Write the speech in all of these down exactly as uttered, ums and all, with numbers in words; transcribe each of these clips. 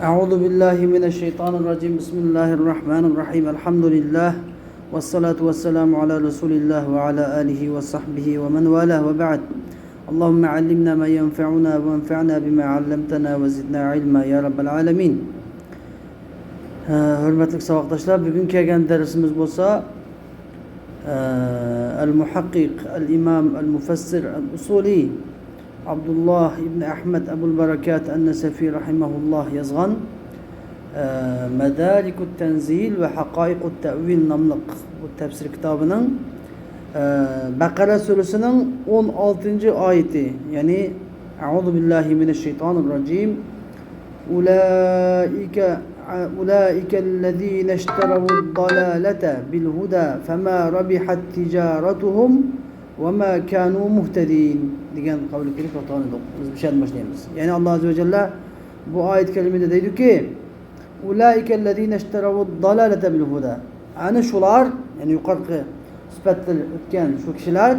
أعوذ بالله من الشيطان الرجيم. بسم الله الرحمن الرحيم. الحمد لله والصلاة والسلام على رسول الله وعلى آله وصحبه ومن والاه وبعد. اللهم علمنا ما ينفعنا وانفعنا بما علمتنا وزدنا علما يا رب العالمين. ھە، ھۆرمەتلىك ساۋاقداشلار، بۈگۈن كەلگەن دەرسىمىز بولسا، ئە، ئەل مۇھەققىق، ئەل ئىمام، ئەل مۇفەسسىر، ئەل ئۇسۇلى ئابدۇللاھ ئىبن ئەھمەد ئەبۇل بەرەكات ئەن نەسەفى رەھىمەھۇللاھ يازغان، ئە، مەدارىكۇت تەنزىل ۋە ھەقائىقۇت تەئۋىل ناملىق بۇ تەپسىر كىتابىنىڭ، ئە، بەقەرە سۈرىسىنىڭ ئون ئالتىنچى ئايىتى، يەنى، أعوذ بالله من الشيطان الرجيم. أولئك، أولئك الذين اشتروا الضلالة بالهدى فما ربحت تجارتهم وما كانوا مهتدين دېگەن قەۋلى كېلىپ توختىغان ئىدۇق. بىز مۇشۇ يەردىن باشلايمىز. يەنى ئاللا ئەززە ۋە جەللە بۇ ئايەت كەرىمىدە دەيدۇكى، أولئك الذين اشتروا الضلالة بالهدى. ئەنە شۇلار، يەنى يۇقىرىقى سۈپەتتە ئۆتكەن شۇ كىشىلەر،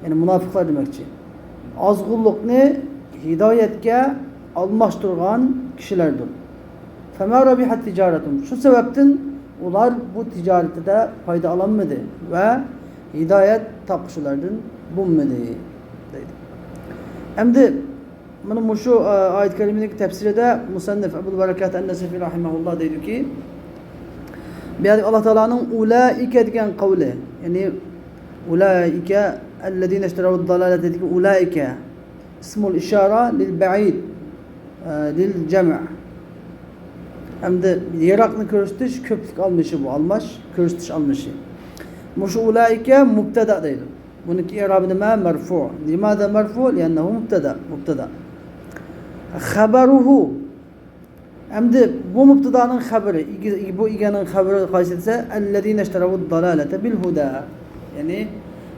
يەنى مۇناپىقلار دېمەكچى. ئازغۇنلۇقنى ھىدايەتكە ئالماشتۇرغان كىشىلەردۇر. فما ربحت تجارتهم. شۇ سەۋەبتىن ئۇلار بۇ تىجارىتىدە پايدا ئالالمىدى ۋە ھىدايەت تاپقۇچىلاردىن بولمىدى، دەيدۇ. ئەمدى مانا مۇشۇ، ئە، ئايەت كەرىمىنىڭ تەپسىرىدە مۇسەننىف ئەبۇل بەرەكات ئەن نەسەفى رەھىمەھۇللا دەيدۇكى، بۇ يەردە ئاللا تائالانىڭ ئۇلائىكە دېگەن قەۋلى، يەنى ئۇلائىكە ئەللەزىنە ئىشتەراۋۇد دالالەتە دېگەن ئۇلائىكە ئىسمۇل ئىشارە لىل بەئىد، ئە، لىل جەمئ. ئەمدى يىراقنى كۆرسىتىش، كۆپلۈك ئالمىشى بۇ، ئالماش، كۆرسىتىش ئالمىشى. مۇشۇ ئۇلائىكە مۇبتەدا دەيدۇ. بۇنىڭكى ئىرابى نېمە؟ مەرفۇ. لىمادا مەرفۇ؟ لىئەننەھۇ مۇبتەدا. مۇبتەدا. خەبەرۇھۇ. ئەمدى بۇ مۇبتەدانىڭ خەبىرى، ئىگە-، بۇ ئىگەنىڭ خەبىرى قايسى دېسە، ئەللەزىنە ئىشتەراۋۇد دالالەتە بىل ھۇدا. يەنى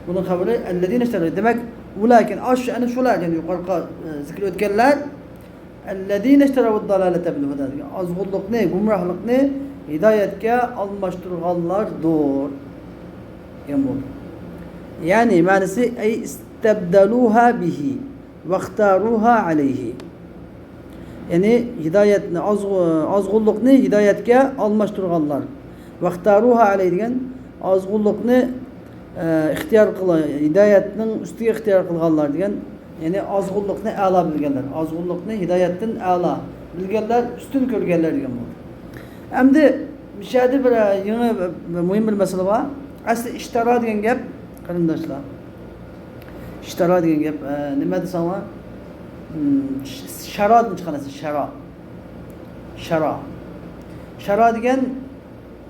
بۇنىڭ خەبىرى ئەللەزىنە ئىشتەراۋۇد. دېمەك، ئۇلائىكە، ئاشۇ، ئەنە شۇلار، يەنى يۇقىرىقى، ئە، زىكىر ئۆتكەنلەر، ئەللەزىنە ئىشتەراۋۇد دالالەتە بىل ھۇدا دېگەن ئازغۇنلۇقنى، گۇمراھلىقنى ھىدايەتكە ئالماشتۇرغانلاردۇر دېگەن بولدى. يەنى مەنىسى، ئەي ئىستەبدەلۇھا بىھى ۋەختاروھا ئەلەيھى. يەنى ھىدايەتنى، ئازغۇ-، ئازغۇنلۇقنى ھىدايەتكە ئالماشتۇرغانلار. ۋەختاروھا ئەلەيھى دېگەن ئازغۇنلۇقنى، ئە، ئىختىيار قىل-، ھىدايەتنىڭ ئۈستىگە ئىختىيار قىلغانلار دېگەن، يەنى ئازغۇنلۇقنى ئەلا بىلگەنلەر، ئازغۇنلۇقنى ھىدايەتتىن ئەلا بىلگەنلەر، ئۈستۈن كۆرگەنلەر دېگەن بولدى. ئەمدى مۇشۇ يەردە بىر، ئە، يېڭى، بىر مۇھىم بىر مەسىلە بار. ئەسلى ئىشتارا دېگەن گەپ، قېرىنداشلار. ئىشتارا دېگەن گەپ، ئە، نېمە دېسەڭلار؟ ھىم، ش-، شارادىن چىققان نەرسە، شارا. شارا. شارا دېگەن،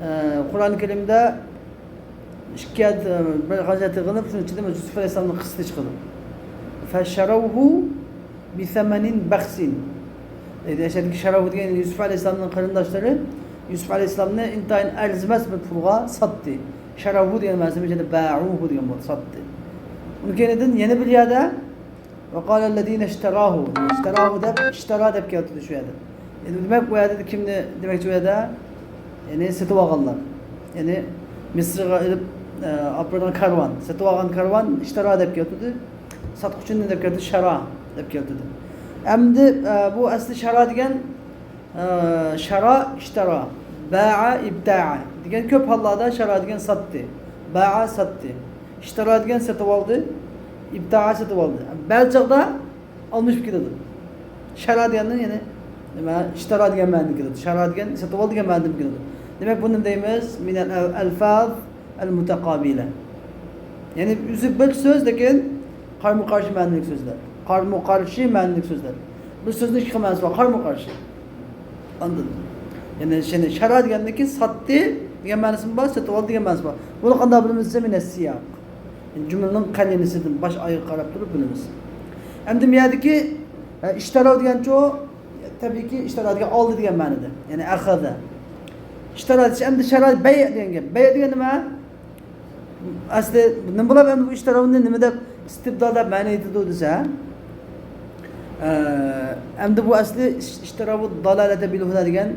ئە، قۇرئان كەرىمدە ئىككى ئايەت، ئە، بىر قانچە ئايەت يىغىلىپ، شۇنىڭ ئىچىدە يۈسۈپ ئەلەيھىسسالامنىڭ قىسسىسى چىقىدۇ. فَشَرَوْهُ بِثَمَنٍ بَخْسٍ. دەيدۇ، ئەشەدىكى شەرەۋ دېگەن يۈسۈپ ئەلەيھىسسالامنىڭ قېرىنداشلىرى يۈسۈپ ئەلەيھىسسالامنى ئىنتايىن ئەرزىمەس بىر پۇلغا ساتتى. شەرەۋھۇ دېگەن مەنىسى بۇ يەردە بەئۇھۇ دېگەن بولدى، ساتتى. ئۇنىڭ كەينىدىن يەنە بىر يەردە، وَقَالَ الَّذِينَ اشْتَرَاهُ، اشْتَرَاهُ دەپ، ئىشتارا دەپ كەلتۈردى شۇ يەردە. ئەمدى دېمەك، بۇ يەردە كىمنى دېمەكچى بۇ يەردە؟ يەنى سېتىۋالغانلار. يەنى مىسىرغا ئېلىپ، ئە، ئاپىرىدىغان كارۋان. سېتىۋالغان كارۋان ئىشتارا دەپ كەلتۈردى. ساتقۇچىنى دەپ كەلتۈردى، شارا دەپ كەلتۈردى. ئەمدى، ئە، بۇ ئەسلى شارا دېگەن، ئە، شارا، ئىشتارا، بەئە، ئىبتەئە دېگەن كۆپ ھاللاردا شارا دېگەن ساتتى. بەئە ساتتى. ئىشتارا دېگەن سېتىۋالدى، ئىبتاغا سېتىۋالدى. بەزى چاغدا ئالمىشىپ كېتىدۇ. شارا دېگەندىن يەنى نېمە؟ ئىشتارا دېگەن مەنىدىن كېلىدۇ. شارا دېگەن سېتىۋال دېگەن مەنىدىن كېلىدۇ. دېمەك، بۇنى دەيمىز مىنەل ئەلفاز ئەل مۇتەقابىلە. يەنى ئۆزى بىر سۆز، لېكىن قارمۇ-قارشى مەنىلىك سۆزلەر. قارمۇ-قارشى مەنىلىك سۆزلەر. بىر سۆزنىڭ ئىككى خىل مەنىسى بار، قارمۇ-قارشى. ئاندىن، يەنى شۇنى شارا دېگەندىكى ساتتى دېگەن مەنىسىمۇ بار، سېتىۋالدى دېگەن مەنىسى بار. بۇنى قانداق بىلىمىز دېسە، مىنەس سىياق. يەنى جۈملىنىڭ قەرىنىسىدىن، باش ئايىغىغا قاراپ تۇرۇپ بىلىمىز. ئەمدى بۇ يەردىكى، ئە، ئىشتارا دېگەنچۇ، تەبىئىيكى، ئىشتارا دېگەن ئالدى دېگەن مەنىدە. يەنى ئەخەزە. ئىشتارا دېسە، ئەمدى شارا بەي دېگەن گەپ. بەي دېگەن نېمە؟ ئەسلى نېمە بولۇپ ئەمدى بۇ ئىشتاراۋنى نېمە دەپ ئىستىبدال دەپ مەنە ئېيتىدۇ دېسە، ئە، ئەمدى بۇ ئەسلى ئىش-، ئىشتىراۋۇ دالالەتە بىل ھۇدا دېگەن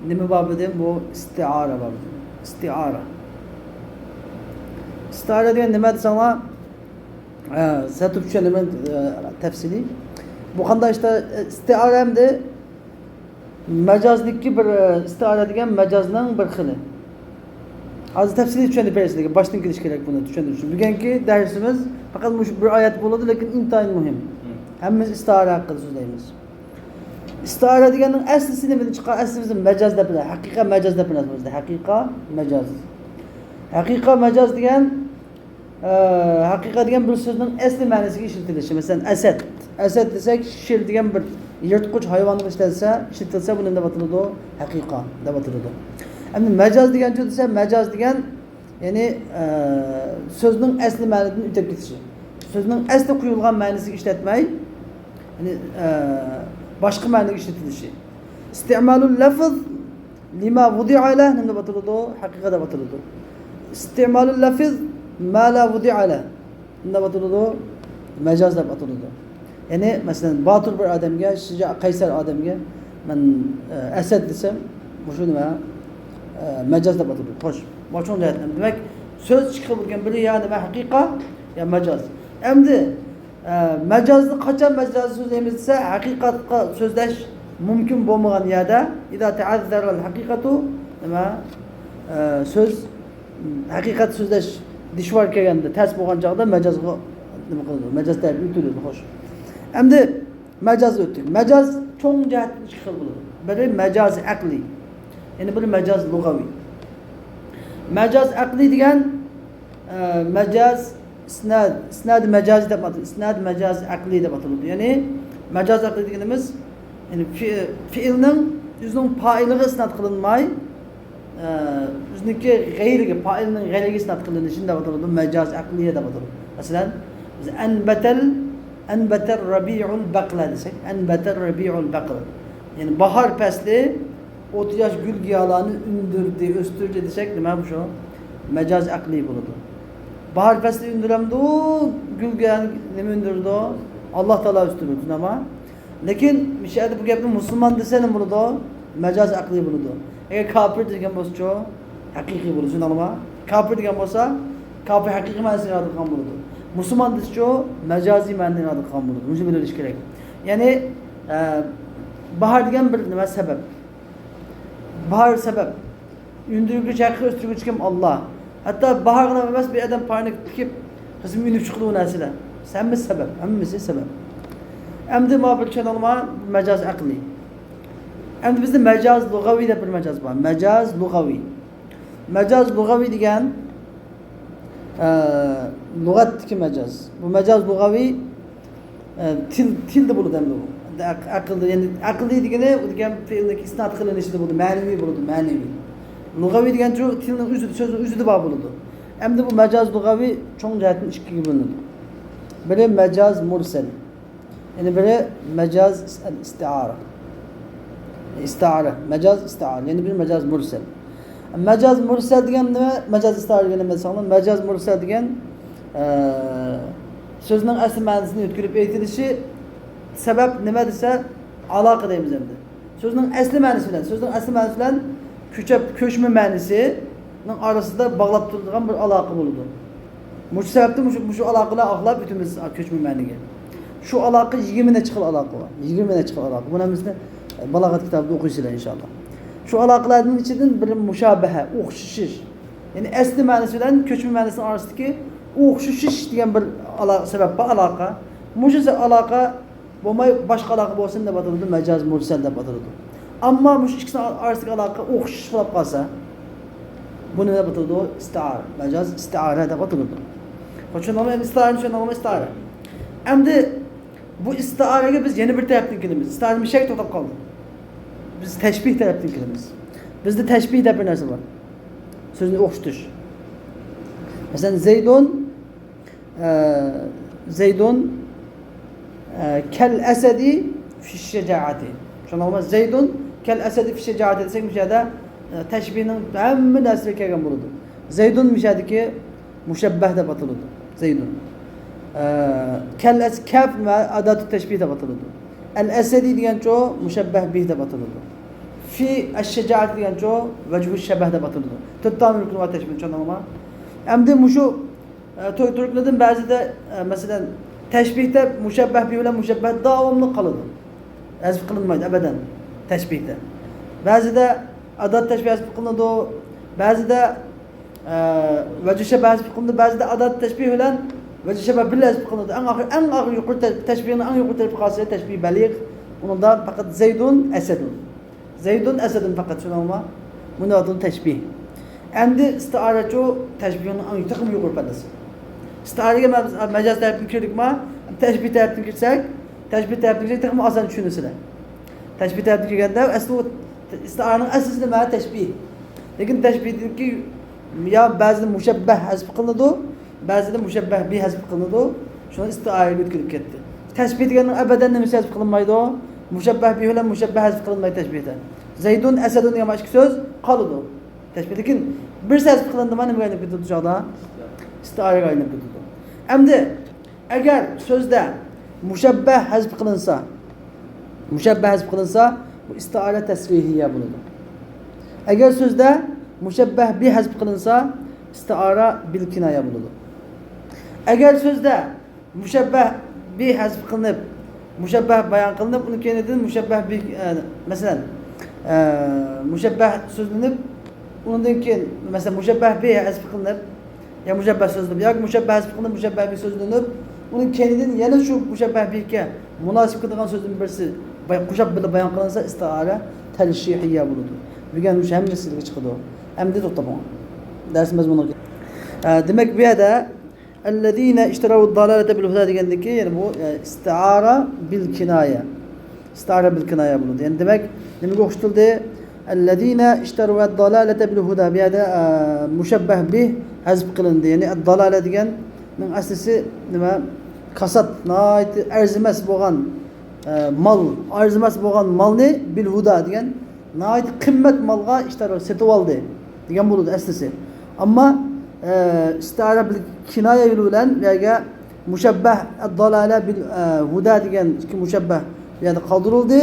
نېمە بابىدىن؟ بۇ ئىستىئارە بابىدىن. ئىستىئارە. ئىستىئارە دېگەن نېمە دېسەڭلار، ئە، سەتۇپ چۈشەنىمەن، ئە، تەپسىلىي. بۇ قانداق ئىشتا، ئىستىئارە ئەمدى مەجازنىڭكى بىر، ئىستىئارە دېگەن مەجازنىڭ بىر خىلى. ھازىر تەپسىلىي چۈشەندۈرۈپ بېرىش، لېكىن باشتىن كېلىش كېرەك بۇنى چۈشەندۈرۈش ئۈچۈن. بۈگۈنكى دەرسىمىز پەقەت مۇشۇ بىر ئايەت بولىدۇ، لېكىن ئىنتايىن مۇھىم. ھەممىمىز ئىستىئارە ھەققىدە سۆزلەيمىز. ئىستىئارە دېگەننىڭ ئەسلىسى نېمىدىن چىققان؟ ئەسلى بىزنىڭ مەجاز دەپ بىلىمىز. ھەقىقەت مەجاز دەپ بىلىمىز بىزدە. ھەقىقەت مەجاز. ھەقىقەت مەجاز دېگەن، ئە، ھەقىقەت دېگەن بىر سۆزنىڭ ئەسلى مەنىسىگە ئىشلىتىلىشى. مەسىلەن، ئەسەد. ئەسەد دېسەك، شىر دېگەن بىر يىرتقۇچ ھايۋانغا ئىشلەتسە، ئىشلىتىلسە، بۇ نېمە دەپ ئاتىلىدۇ؟ ھەقىقەت دەپ ئاتىلىدۇ. ئەمدى مەجاز دېگەن چۆ دېسە، مەجاز دېگەن، يەنى، ئە، سۆزنىڭ ئەسلى مەنىدىن ئۆتۈپ كېتىشى. سۆزنىڭ ئەسلى قويۇلغان مەنىسىگە ئىشلەتمەي، يەنى، ئە، باشقا مەنىگە ئىشلىتىلىشى. ئىستىمالۇل لەفز لىما ۋۇدىئە لەھ نېمە دەپ ئاتىلىدۇ؟ ھەقىقەت دەپ ئاتىلىدۇ. ئىستىمالۇل لەفز ما لا ۋۇدىئە لەھ نېمە دەپ ئاتىلىدۇ؟ مەجاز دەپ ئاتىلىدۇ. يەنى، مەسىلەن، باتۇر بىر ئادەمگە، شىجا، قەيسەر ئادەمگە مەن، ئە، ئەسەد دېسەم، مۇشۇ نېمە؟ ئە، مەجاز دەپ ئاتىلىدۇ. خوش. بۇ چوڭ جەھەتتىن. دېمەك، سۆز ئىككى خىل بولغان، بىرى يا نېمە، ھەقىقەت يا مەجاز. ئەمدى، ئە، مەجازنى قاچان مەجاز سۆزلەيمىز دېسە، ھەقىقەتقا سۆزلەش مۇمكىن بولمىغان يەردە، ئىزا تەئەززەرەل ھەقىقەتۇ، نېمە، ئە، سۆز، ھەقىقەت سۆزلەش دىشۋار كەلگەندە، تەس بولغان چاغدا مەجازغا نېمە قىلىدۇ؟ مەجاز تەرەپكە ئۆتۈلىدۇ، خوش. ئەمدى مەجاز ئۆتتۇق. مەجاز چوڭ جەھەتتىن ئىككى خىل بولىدۇ. بىرى مەجاز ئەقلىي، يەنە بىرى مەجاز لۇغەۋىي. مەجاز ئەقلىي دېگەن، ئە، مەجاز ئىسناد، ئىسناد مەجازى دەپ ئاتىلىدۇ. ئىسناد مەجاز ئەقلىي دەپ ئاتىلىدۇ. يەنى مەجاز ئەقلىي دېگىنىمىز، يەنى فې-، فېئىلنىڭ ئۆزىنىڭ پائىلىغا ئىسناد قىلىنماي، ئە، ئۆزىنىڭكى غەيرىگە، پائىلنىڭ غەيرىگە ئىسناد قىلىنىشىنى دەپ ئاتىلىدۇ، مەجاز ئەقلىيە دەپ ئاتىلىدۇ. مەسىلەن، بىز ئەنبەتەل، ئەنبەتەر رەبىئۇل بەقلە دېسەك، ئەنبەتەر رەبىئۇل بەقل. يەنى باھار پەسلى ئوتياش گۈل گىيالارنى ئۈندۈردى، ئۆستۈردى دېسەك، نېمە بۇ شۇ؟ مەجاز ئەقلىي بولىدۇ. باھار پەسلى ئۈندۈرەمدۇ؟ گۈل گىيالارنى نېمە ئۈندۈرىدۇ؟ ئاللا تائالا ئۆستۈرىدۇ، تۇيۇلدىما؟ لېكىن مۇشۇ يەردە بۇ گەپنى مۇسۇلمان دېسە نېمە بولىدۇ؟ مەجاز ئەقلىي بولىدۇ. ئەگەر كاپىر دېگەن بولسىچۇ؟ ھەقىقىي بولىدۇ، تۇيۇلدىما؟ كاپىر دېگەن بولسا، كاپىر ھەقىقىي مەنىسىنى ئىپادە قىلغان بولىدۇ. مۇسۇلمان دېسىچۇ؟ مەجازىي مەنىنى ئىپادە قىلغان بولىدۇ. مۇشۇنى بىلىۋېلىش كېرەك. يەنى، ئە، باھار دېگەن بىر نېمە؟ سەۋەب. باھار سەۋەب. ئۈندۈرگۈچى، ھەقىقىي ئۆستۈرگۈچى كىم؟ ئاللا. ھەتتا باھارغىلا ئەمەس، بىر ئادەم پارنىك تىكىپ، قىسمى ئۈنۈپ چىقىدۇ ئۇ نەرسىلەر. ھەممىسى سەۋەب، ھەممىسى سەۋەب. ئەمدى مانا بىر چۈشەندىڭلارمۇ؟ مەجاز ئەقلىي. ئەمدى بىزدە مەجاز لۇغەۋىي دەپ بىر مەجاز بار. مەجاز لۇغەۋىي. مەجاز لۇغەۋىي دېگەن، ئە، لۇغەتتىكى مەجاز. بۇ مەجاز لۇغەۋىي، ئە، تىل، تىلدا بولىدۇ ئەمدى بۇ. ئەق-، ئەقىلدە، يەنى ئەقلىي دېگىنى، ئۇ دېگەن پېئىلنىڭ ئىسناد قىلىنىشىدا بولىدۇ، مەنىۋى بولىدۇ، مەنىۋى. لۇغەۋىي دېگەن شۇ تىلنىڭ ئۆزىدە، سۆزنىڭ ئۆزىدە بار بولىدۇ. ئەمدى بۇ مەجاز لۇغەۋىي چوڭ جەھەتتىن ئىككىگە بۆلۈنىدۇ. بىرى مەجاز مۇرسەل. يەنە بىرى مەجاز ئىستىئارە. ئىستىئارە، مەجاز ئىستىئارە. يەنە بىرى مەجاز مۇرسەل. مەجاز مۇرسەل دېگەن نېمە؟ مەجاز ئىستىئارە دېگەن نېمە دېسەڭلار؟ مەجاز مۇرسەل دېگەن، ئە، سۆزنىڭ ئەسلى مەنىسىنى يۆتكىلىپ ئېيتىلىشى. سەۋەب نېمە دېسە، ئالاقە دەيمىز ئەمدى. سۆزنىڭ ئەسلى مەنىسى بىلەن، سۆزنىڭ ئەسلى مەنىسى بىلەن كۆچەپ، كۆچمە مەنىسىنىڭ ئارىسىدا باغلاپ تۇرىدىغان بىر ئالاقە بولىدۇ. مۇشۇ سەۋەبتىن مۇشۇ، مۇشۇ ئالاقىلار ئاقلاپ ئۆتىمىز كۆچمە مەنىگە. شۇ ئالاقە يىگىرمە نەچچە خىل ئالاقە بار. يىگىرمە نەچچە خىل ئالاقە. بۇنى ھەممىسىنى بالاغەت كىتابىدا ئوقۇيسىلەر ئىنشاللا. شۇ ئالاقىلەردىن ئىچىدىن بىرى مۇشابەھە، ئوخشىشىش. يەنى ئەسلى مەنىسى بىلەن كۆچمە مەنىسىنىڭ ئارىسىدىكى ئوخشىشىش دېگەن بىر ئالا-، سەۋەب بار، ئالاقە. مۇشۇ سە-، ئالاقە بولماي باشقا ئالاقە بولسا نېمە دەپ ئاتىلىدۇ؟ مەجاز مۇرسەل دەپ ئاتىلىدۇ. ئەمما مۇشۇ ئىككىسىنىڭ ئارىسىدىكى ئالاقە ئوخشىشىش بولۇپ قالسا، بۇنى نېمە دەپ ئاتىلىدۇ؟ ئىستىئارە. مەجاز ئىستىئارە دەپ ئاتىلىدۇ. چۈشەندىڭلارمۇ؟ ئەمدى ئىستىئارە، چۈشەندىڭلارمۇ؟ ئىستىئارە. ئەمدى بۇ ئىستىئارەگە بىز يەنە بىر تەرەپتىن كېلىمىز. ئىستىئارە مۇشۇ يەردە توختاپ قالدى. بىز تەشبىھ تەرەپتىن كېلىمىز. بىزدە تەشبىھ دەپ بىر نەرسە بار. سۆزنى ئوخشىتىش. مەسىلەن، زەيدۇن ئە، زەيدۇن، ئە، كەل ئەسەدى فىششەجائەتى. چۈشەندىڭلارمۇ؟ زەيدۇن كەل ئەسەدى فىششەجائەتى دېسەك، مۇشۇ يەردە، ئە، تەشبىھنىڭ ھەممە نەرسىلىرى كەلگەن بولىدۇ. زەيدۇن مۇشۇ يەردىكى مۇشەببەھ دەپ ئاتىلىدۇ. زەيدۇن. ئە، كەل ئەس-، كەف ۋە ئاداتۇ تەشبىھ دەپ ئاتىلىدۇ. ئەل ئەسەدى دېگەنچۇ مۇشەببەھ بىھ دەپ ئاتىلىدۇ. فى الشجاعة دېگەنچۇ ۋەجھۇ شەبەھ دەپ ئاتىلىدۇ. تۆت تال رۇكنى بار تەشبىھ، چۈشەندىڭلارمۇ؟ ئەمدى مۇشۇ ئە، تۈركلەردىن بەزىدە، ئە، مەسىلەن، تەشبىھتە مۇشەببەھ بىھ بىلەن مۇشەببەھ داۋاملىق قالىدۇ. ھەزف قىلىنمايدۇ ئەبەدەن. تەشبىھتە. بەزىدە ئادات تەشبىھ ھەزپ قىلىنىدۇ، بەزىدە، ئە، ۋەجھۇ شەببەھ ھەزپ قىلىنىدۇ، بەزىدە ئادات تەشبىھ بىلەن ۋەجھۇ شەببەھ بىللە ھەزپ قىلىنىدۇ. ئەڭ ئاخىر، ئەڭ ئاخىر يۇقىرى تە-، تەشبىھنىڭ ئەڭ يۇقىرى تەرىپى قالسا تەشبىھ بەلىغ. ئۇنىڭدا پەقەت زەيدۇن ئەسەدۇن. زەيدۇن ئەسەدۇن پەقەت، چۈشەندىڭىزمۇ؟ بۇنى ئاتىدۇ تەشبىھ. ئەمدى ئىستىئارەچۇ تەشبىھنىڭ ئەڭ تېخىمۇ يۇقىرى پەللىسى. ئىستىئارىگە مە-، مەجاز تەرەپتىن كىردۇكما؟ تەشبىھ تەرەپتىن كىرسەك، تەشبىھ تەرەپتىن كىرسەك تېخىمۇ ئاسان چۈشىنىسىلەر. تەشبىھ تەرەپتىن كىرگەندە ئەسلى ئۇ ئىستىئارىنىڭ ئەسلىسى نېمە؟ تەشبىھ. لېكىن تەشبىھدىكى يا بەزىدە مۇشەببەھ ھەزپ قىلىنىدۇ، بەزىدە مۇشەببەھ بى ھەزپ قىلىنىدۇ. شۇڭا ئىستىئارىگە ئۆتكۈزۈپ كەتتى. تەشبىھ دېگەننىڭ ئەبەدەن نېمىسى ھەزپ قىلىنمايدۇ؟ مۇشەببەھ بى بىلەن مۇشەببەھ ھەزپ قىلىنمايدۇ تەشبىھدە. زەيدۇن، ئەسەدۇن دېگەن مانا ئىككى سۆز قالىدۇ تەشبىھ. لېكىن بىرسى ھەزپ قىلىندىما، نېمىگە ئايلىنىپ كېتىدۇ چاغدا؟ ئىستىئارىگە ئايلىنىپ كېتىدۇ. ئەمدى ئەگەر سۆزدە مۇشەببەھ ھەزپ قىلىنسا، مۇشەببەھ ھەزپ قىلىنسا، بۇ ئىستىئارە تەسرىھىيە بولىدۇ. ئەگەر سۆزدە مۇشەببەھ بى ھەزپ قىلىنسا، ئىستىئارە بىل كىنايە بولىدۇ. ئەگەر سۆزدە مۇشەببەھ بى ھەزپ قىلىنىپ، مۇشەببەھ بايان قىلىنىپ، ئۇنىڭ كەينىدىن مۇشەببەھ بى، ئە، مەسىلەن، ئە، مۇشەببەھ سۆزلىنىپ، ئۇنىڭدىن كېيىن، مەسىلەن، مۇشەببەھ بى ھەزپ قىلىنىپ، يا مۇشەببەھ سۆزلىنىپ، ياكى مۇشەببەھ ھەزپ قىلىنىپ، مۇشەببەھ بى سۆزلىنىپ، ئۇنىڭ كەينىدىن يەنە شۇ مۇشەببەھ بىگە مۇناسىپ كېلىدىغان سۆزدىن بىرسى باي-، قوشاپ بىللە بايان قىلىنسا، ئىستىئارە تەشرىھىيە بولىدۇ. بۈگۈن مۇشۇ ھەممىسى تىلغا چىقىدۇ. ئەمدى توختاپ قويۇڭ. دەرس مەزمۇنىغا كېلىڭ. ئە، دېمەك، بۇ يەردە الذين اشتروا الضلالة بالهدى دېگەندىكى، يەنى بۇ، ئە، ئىستىئارە بىل كىنايە. ئىستىئارە بىل كىنايە بولىدۇ. يەنى دېمەك، نېمىگە ئوخشىتىلدى؟ الذين اشتروا الضلالة بالهدى. بۇ يەردە، ئە، مۇشەببەھ بى ھەزپ قىلىندى. يەنى الضلالة دېگەننىڭ ئەسلىسى نېمە؟ كاسات، ناھايىتى ئەرزىمەس بولغان، ئە، مال، ئەرزىمەس بولغان مالنى بالهدى دېگەن ناھايىتى قىممەت مالغا ئىشتارا سېتىۋالدى دېگەن بولىدۇ ئەسلىسى. ئەمما، ئە، ئىستىئارە بىل كىنايە يولى بىلەن بۇ يەرگە مۇشەببەھ، ئەد-دالالە بىل، ئە، ھۇدە دېگەن ئىككى مۇشەببەھ بۇ يەردە قالدۇرۇلدى.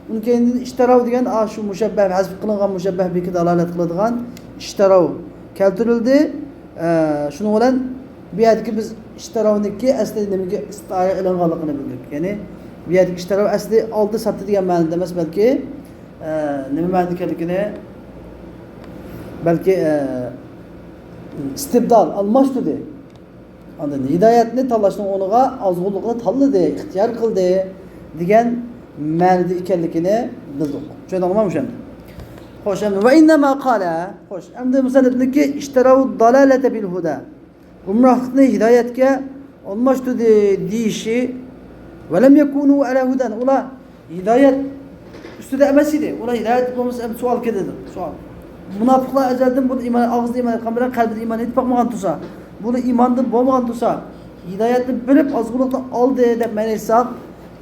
ئۇنىڭ كەينىدىن ئىشتاراۋ دېگەن، ئا، شۇ مۇشەببەھ، ھەزپ قىلىنغان مۇشەببەھ بىگە دالالەت قىلىدىغان ئىشتاراۋ كەلتۈرۈلدى. ئە، شۇنىڭ بىلەن بۇ يەردىكى بىز ئىشتاراۋنىڭكى ئەسلى نېمىگە ئىستىئارە ئېلىنغانلىقىنى بىلدۇق. يەنى بۇ يەردىكى ئىشتاراۋ ئەسلى ئالدى، ساتتى دېگەن مەنىدە ئەمەس، بەلكى، ئە، نېمە مەنىدە ئىكەنلىكىنى، بەلكى، ئە، ئىستىبدال، ئالماشتۇردى. ئاندىن ھىدايەتنى تاللاشنىڭ ئورنىغا ئازغۇنلۇقنى تاللىدى، ئىختىيار قىلدى دېگەن مەنىدە ئىكەنلىكىنى بىلدۇق. چۈشەندىڭلارمۇ شۇنى؟ خوش، ئەمدى ۋە ئىننەما قالە. خوش، ئەمدى مۇسەننىپنىڭكى ئىشتەرەۋ دالالەتە بىل ھۇدە. گۇمراھلىقنى ھىدايەتكە ئالماشتۇردى دېيىشى، ۋەلەم يەكۇنۇ ئەلە ھۇدەن، ئۇلار ھىدايەت ئۈستىدە ئەمەس ئىدى. ئۇلار ھىدايەت بولمىسا، ئەمدى سوئال كېلىدۇ، سوئال. مۇناپىقلار ئەزەلدىن بۇ ئىمان، ئاغزىدا ئىمان ئېيتقان بىلەن قەلبىدە ئىمان ئېيتىپ باقمىغان تۇرسا، بۇلار ئىماندىن بولمىغان تۇرسا، ھىدايەتنى بىلىپ ئازغۇنلۇقنى ئالدى دەپ مەن ئېيتساق،